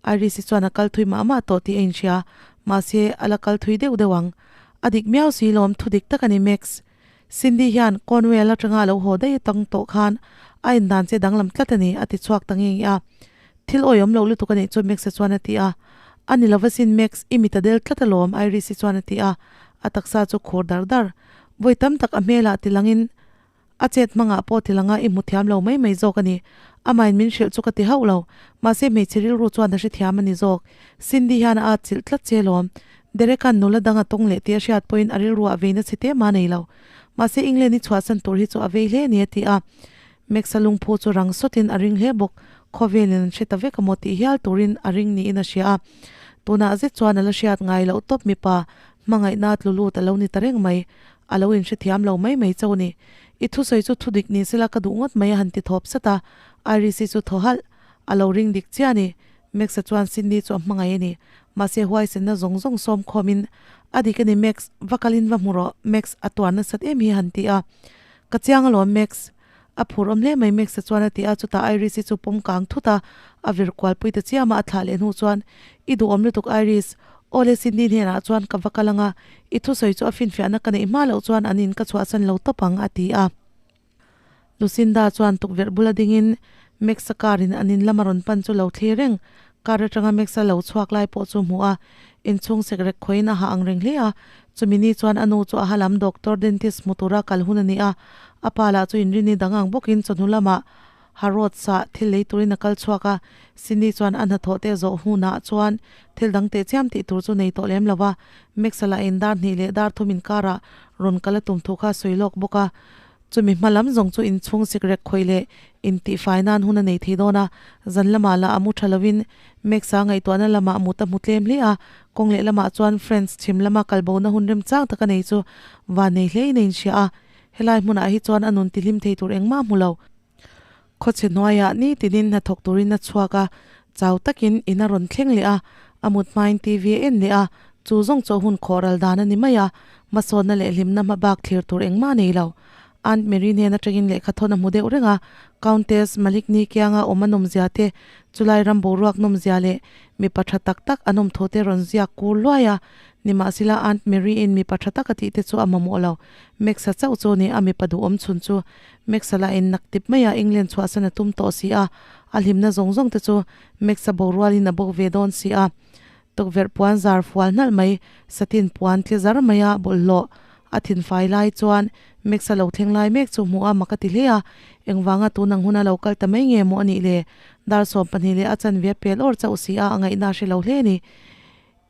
Iris-i chuan a kal thui mah mah tawh tih a inhria, mahse a la kal thui deuh deuh ang. A dik miau si lawm, thu dik tak a ni Max. Cindy hian Cornwall atanga a lo haw daih atang tawh khan a indan che danglam tlat a ni, a ti chhuak ta nge nge a. Thil awihawm loh lutuk a nih chu Max-a chuan a ti a. A ni lova sin Max, i mit a del tlat alawm, Iris-i chuan a ti a. A taksa chu khur dar dar. Vawi tam tak a hmelah tilangin a chet hmangah pawh tilanga i hmu thiam lo mai mai zawk a ni. Amahin min hrilh chu ka ti hauh lo. Mahse hmeichhe rilru chuan a hrethiam a ni zawk. Cindy hian a atchilh tlat che lawm. Derek-a'n nula dang a tawng leh tih a hriat pawhin a rilruah veina chhe te mah a nei lo. Mahse England i chhuahsan tur hi chu a vei hle a ni a ti a. Max-a lungphu chu rang sawtin a ring hle bawk. Khawvelin an hre ta vek amaw tih hial turin a ring niin a hria a. Tunah zet chuan a la hriat ngai loh tawp mipa hmangaihna tlu lut a lo ni ta reng mai. A lo inhrethiam lo mai mai chauh a ni. I thusawi chu thudik ni sela ka duh ngawt mai a han ti thawp sat a. Iris-i chu thaw halh. A lo ring dik chiah a ni. Max-a chuan Cindy chu a hmangaih a ni. Mahse huaisenna zawng zawng sawm khawmin, A dik a ni Max, va kalin va hmu rawh, Max, a tuar nasat em hi a han ti a. Ka chiang alawm Max. A phur awm hle mai Max-a chuan a ti a, chutah Iris-i chu pawm kang thut a, a vir kual pui ta chiam a, a thlah leh hnu chuan, I duhawm lutuk Iris, aw le Cindy hnenah chuan ka va kal ang a, i thusawi chu a finfiahna ka neih hma loh chuan an in ka chhuahsan lo tawp ang a ti a. Lucinda chuan tukverh bula dingin Max-a car in an in lama rawn pan chu lo thlir reng. Car atanga Max-a lo chhuak lai pawh chu hmuh a, inchhung sekrek khawiin a hah ang reng hle a. Chumi ni chuan a nu chu a ha lam doctor dentist hmu tura kal hun a ni a, a pa lah chu inrini dang ang bawkin chawhnu lamah Harrods-ah thil lei turin a kal chhuak a. Cindy chuan a hnathawh te zawh hunah chuan thil dang teh chiam tih tur chu nei tawh lem lo va, Max-a lah in dar hnih leh dar thum inkarah rawn kal a tum thu kha a sawi lawk bawk a. Chumi hma lam zawng chu inchhung sikrek khawih leh intihfai nan hun a nei thei dawn a, zan lamah lah a mu tha lovin Max-a ngaihtuahna lamah mut a hmu tlem hle a, kawng leh lamah chuan Friends chhim lama kalbona hun remchang tak a nei chu van nei hlein a inhria a, helai hmunah hi chuan a nun tihlim thei tur engmah a hmu lo. Khawchhe hnuaiah nitinin hnathawk turin a chhuak a, chau takin in a rawn thleng leh a, a mut hmain TV a en leh a, chu zawng chu a hun khawh ral dan a ni mai a, hmasawnna leh hlimna hma bak thlir tur engmah a nei lo. Aunt Mary hnen atangin lehkha thawn a hmu deuh reng a, Countess Malikni kianga awm a nawmzia te, chulai ram boruak nawmzia leh mipa tha tak tak an awm thu te rawn ziak kur luai a, nimahsela Aunt Mary-in mipa tha tak a tih te chu a mamawh lo. Max-a chauh chu ni a mipa duhawm chhun chu Max-a lah in nak tip mai a England chhuahsan a tum tawh si a, a hlimna zawng zawng te chu Max-a borualin a bawk ve dawn si a. Tukverh puan zar fual hnalh mai, satin puan tli zar mai a bawlhhlawh a thin fai lai chuan Max-a lo thleng lai mek chu hmuh a mak a ti hle a, engvanga tunang huna lo kal ta mai nge maw a nih le? Dar 12 leh a chanve a pel awr chauh si a, a ngaihna a hre lo hle a ni.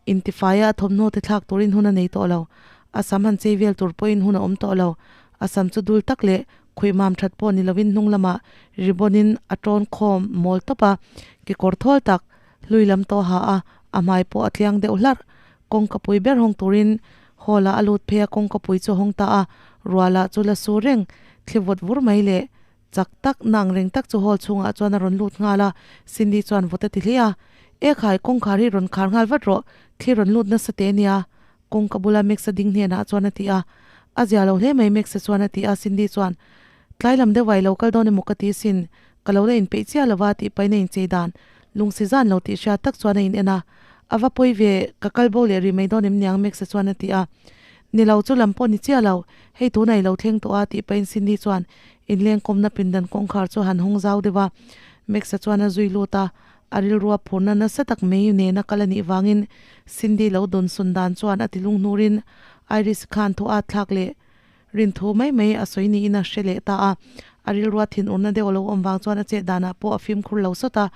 Intifaia a thawmhnaw te thlak turin hun a nei tawh lo. A sam han chei vel tur pawhin hun a awm tawh lo. A sam chu dul tak leh khuih mam that pawh ni lovin hnung lamah ribbon in a tawn khawm mawl tawp a, kekawr thawl tak hlui lam tawh ha a, a hmai pawh a tliang deuh hlarh. Kawngka pui ber hawng turin hall ah a lut phei a, kawngka pui chu a hawng ta a, ruah lah chu la su reng, thli vawt vur mai leh Chak tak, nang reng tak chu hall chhungah chuan a rawn lut nghal a, Cindy chuan vawt a ti hle a. E khai, kawngkhar hi rawn khar nghal vat rawh, thli rawn lut nasa teh nia. Kawngka bula Max-a ding hnenah chuan a ti a. A zia lo hle mai Max-a chuan a ti a, Cindy chuan, Tlai lam deuh a i lo kal dawn emaw ka ti sin, ka lo la inpeih chiah lo va tih pahin a inchei dan, lungsi zan lo tih hriat tak chuan a in en a. A va pawi ve, ka kal bo leh rih mai dawn em niang Max-a chuan a ti a. Ni lo chu lam pawh ni chiah lo, hei tunah i lo thleng tawh a tih pahin Cindy chuan inlengkawmna pindan kawngkhar chu han hawng zau deuh a. Max-a chuan a zui lut a, a rilrua phurna nasa tak mai nena kal a nih vangin Cindy lo dawn sawn dan chuan a ti lunghnurin Iris khan thu at thlak leh rin thu mai mai a sawi niin a hre leh ta a. A rilrua thinurna deuh a lo awm vang chuan a chet danah pawh a fimkhur lo sawt a,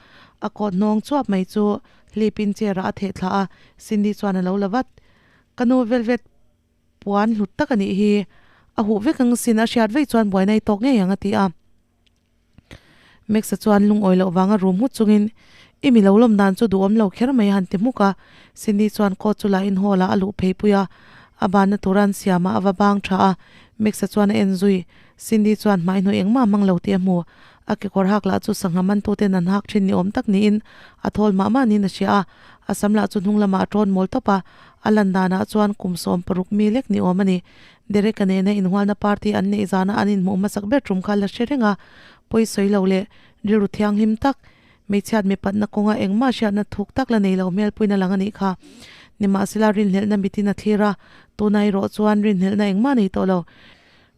a kawt hnawng chuap mai chu hlipin chair ah a theh thla a, Cindy chuan a lo la vat. Ka nu velvet puan hlut tak a nih hi, a huh vek ang sin a hriat vei chuan buaina i tawk ngei ang a ti a. Max-a chuan lungawi loh vanga rum nghut chungin i mi lo lawm dan chu duhawm lo kher mai a han ti hmuk a. Cindy chuan coat chu la in hall ah a luh phei pui a, a banna tura an siam ah a va bang tha a. Max-a chuan a en zui, Cindy chuan hmai hnuai engmah a hmang lo tih a hmu. A kekawr hak lah chu sangha mantuten an hak thin ni awm tak niin a thawl mah mah niin a hria a. A sam lah chu hnung lamah a tawn mawl tawp a, a lan danah chuan kum 60 mi lek ni awm a ni. Derek-a nena inhualna party an neih zana an inhmuh hmasak ber tum kha la hre reng a, pawi sawi lo leh rilru thianghlim tak, hmeichhiat mipatna kawnga engmah hriatna thuk tak la nei lo hmelpuina lang a nih kha. Nimahsela rinhlelhna mitin a thlir a, tuna erawh chuan rinhlelhna engmah nei tawh lo.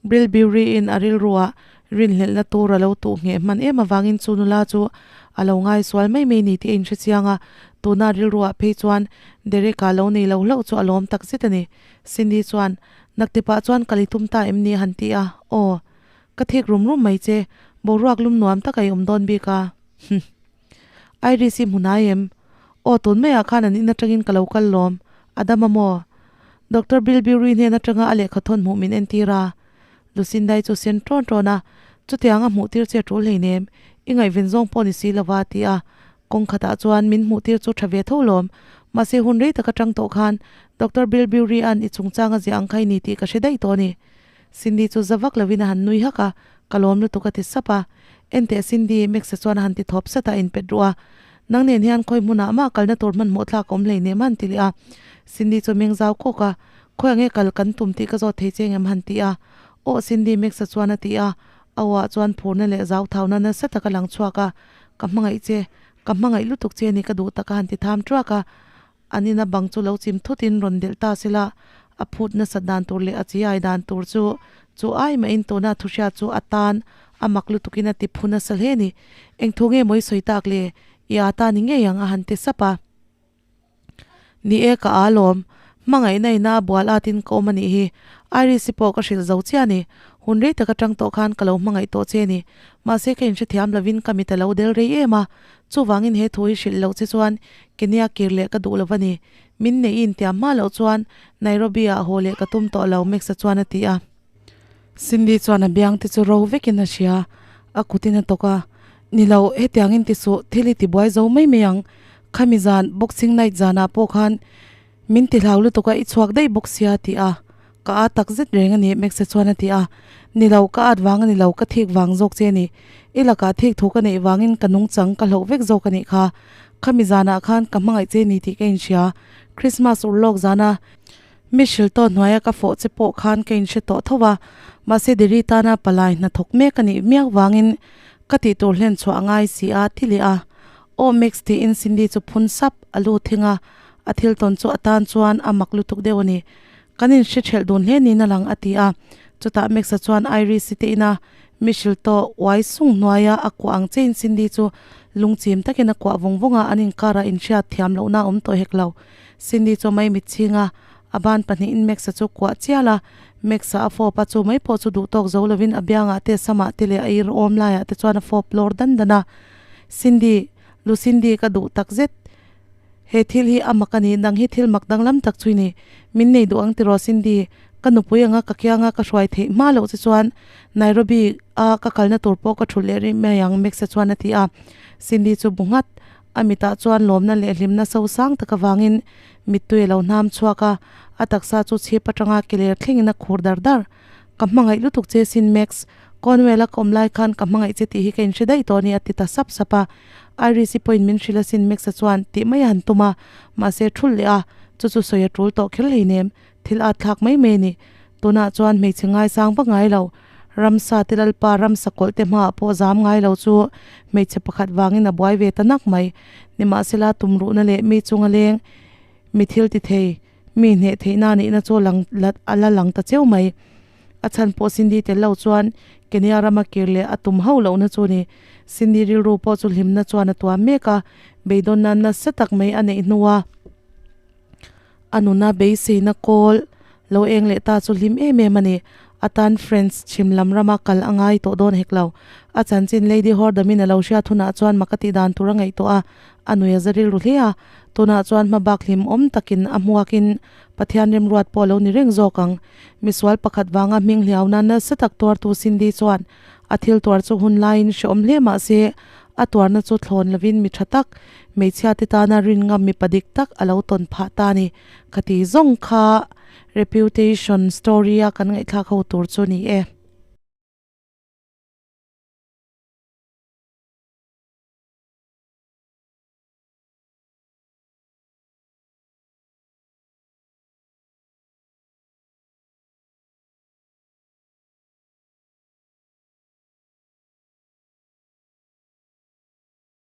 Bilbury-in a rilruah rinhlelhna tur a lo tuh ngheh hman em avangin chu nula chu a lo ngaisual mai mai ni tih a inhre chiang a, tuna rilruah phei chuan Derek-a lo nei lo hlauh chu a lawm tak zet a ni. Cindy chuan, Naktipah chuan kal i tum ta em ni a han ti a, Aw. Ka thik rum rum mai che, boruak lum nuam tak a i awm dawn bik a. Hmph. Iris i hmu hnai em? Aw tun maiah khan an in atangin ka lo kal lawm, a dam a maw? Doctor Bilbury hnen atanga a lehkha thawn hmuh min entir a. Lucindai chu sen ṭawn ṭawn a, Chutiang a hmuh tir che ṭul hleinem, i ngaihven zawng pawh ni si lova a ti a. Kawng khatah chuan min hmuh tir chu ṭha ve tho lawm, mahse hun rei tak aṭang tawh khan Doctor Bilbury-a'n i chungchang a ziah ang kha i ni tih ka hre daih tawh a ni. Cindy chu za vak lovin a han nui hak a, Ka lawm lutuk a ti sap a. Enteh Cindy, Max-a chuan a han ti thawp sat a, a inpet ruh a. Nang nen hian khawi hmunah mah kalna tur hmanhmawh thlak a awm hleinem a han ti leh a. Cindy chu meng zau kawk a, Khawi ange kal kan tum tih ka zawt thei che engem han ti a. Aw Cindy, Max-a chuan a ti a. A aw ah chuan phurna leh zau thauna nasa tak a lang chhuak a. Ka hmangaih che, ka hmangaih lutuk che ni ka duh tak a han ti tham ṭuak a. An ina bang chu lo chim thutin rawn delh ta sela, a phut nasat dan tur leh a chi ai dan tur chu chu ai mahin tuna thuhriat chu a tan a mak lutukin a ti phu nasa hle ni. Eng thu nge mawi sawi tak le? I aa ta ni ngei ang a han ti sap a. Ni e ka aa lawm. Hmangaihna ina a bual atin ka awm a nih hi. Iris-i pawh ka hrilh zo chiah a ni. Hun rei tak atang tawh khan ka lo hmangaih tawh che ni. Mahse ka inhrethiam lovin ka mit a lo del rei em a. Chuvangin he thu hi hrilh loh che chuan Kenya kir leh ka duh lo va ni. Min neih i intiam hma loh chuan Nairobi ah haw leh ka tum tawh lo, Max-a chuan a ti a. Cindy chuan a biang te chu ro vekin a hria, a kutin a tawk a. Ni lo, hetiangin ti suh, thil i ti buai zo mai mai ang. Khami zan, boxing night zanah pawh khan min ti hlau lutuk a, i chhuak daih bawk sia a ti a. Ka at tak zet reng a ni, Max-a chuan a ti a. Ni lo, ka at vang a ni lo, ka thik vang zawk che a ni. I lakah thik thu ka neih vangin ka nungchang ka hloh vek zawk a nih kha. Khami zanah khan ka hmangaih che ni tih ka inhria. Christmas urlawk zana mi hril tawh hnuaia ka fawh che pawh khan ka inhre tawh tho a, mahse Diri tana palai hnathawk mek a nih miau vangin ka tih tur hlen chhuah a ngai si a, ti leh a. Aw Max tiin Cindy chu phun sap a lu thing a, a thil tawn chu a tan chuan a mak lutuk deuh a ni. Kan inhre ṭhelh dun hle niin a lang a ti a. Chutah Max-a chuan Iris-i te ina mi hrilh tawh uai sung hnuaia a kuah ang chein Cindy chu lungchim takin a kuah vawng vawng a, an inkarah inhriat thiam lohna a awm tawh hek lo. Cindy chu mai mitchhing a, a ban pahnihin Max-a chu kuah chial a, Max-a a fawp a, chu mai pawh chu duhtawk zo lovin a biangah te, samah te leh a ir awm laiah te chuan a fawp lawr dan dan a. Cindy, Lucindy ka duh takzet. He thil hi a mak a ni, nang hi thil mak danglam tak chu i ni. Min nei duh ang tiraw Cindy, ka nupui anga ka kianga ka hruai theih hma loh che chuan Nairobi a ka kalna tur pawh ka thulh leh rih mai ang Max-a chuan a ti a. Cindy chu bu nghat, a mitah chuan lawmna leh hlimna so sang tak avangin mittui a lo hnam chhuak a, a taksa chu chhip atanga ke ler thlengin a khur dar dar. Ka hmangaih lutuk che sin Max, Conwell-a ka awm lai khan ka hmangaih che tih hi ka inhre daih tawh a ni a ti ta sap sap a. Iris-i pawhin min hrilh asin Max-a chuan tih mai a han tum a, mahse thul leh a, chu chu sawi a tul tawh kher hleinem, thil at thlak mai mai a ni. Tunah chuan hmeichhe ngaisang vak ngai lo, ramsa te lalpa ramsa kawlh te hmaah pawh zam ngai lo chu hmeichhe pakhat vangin a buai ve ta nak mai. Nimahsela tumruhna leh mi chunga leng mi thil ti thei, mi hneh theihna nihna chu lang a la lang ta cheu mai. A chhan pawh Cindy tel lo chuan Kenya rama kir leh a tum hauh lohna chu ni. Cindy rilru pawh chu hlimna chuan a tuam mek a, beidawnna nasa tak mai a neih hnua a nuna beiseina kawl lo eng leh ta chu hlim em em a ni. A tan French chhim lam rama kal a ngai tawh dawn hek lo. A chanchin Lady Hordamin a lo hriat hunah chuan mak a tih dan tur a ngaihtuah a, a nui a za rilru hle a. Tunah chuan hmabak hlim awm takin a hmuakin Pathian remruat pawh a lo ni reng zawk ang. Misual pakhat vanga hming hliauna nasa tak tuartu Cindy chuan a thil tuar chu hun laiin hreawm hle mah se a tuarna chu thlawn lovin mi tha tak, hmeichhia te tana rin ngam mipa dik tak a lo tawn phah ta a ni. Khati zawng kha reputation story a kan ngaihthlak ho tur chu ni e.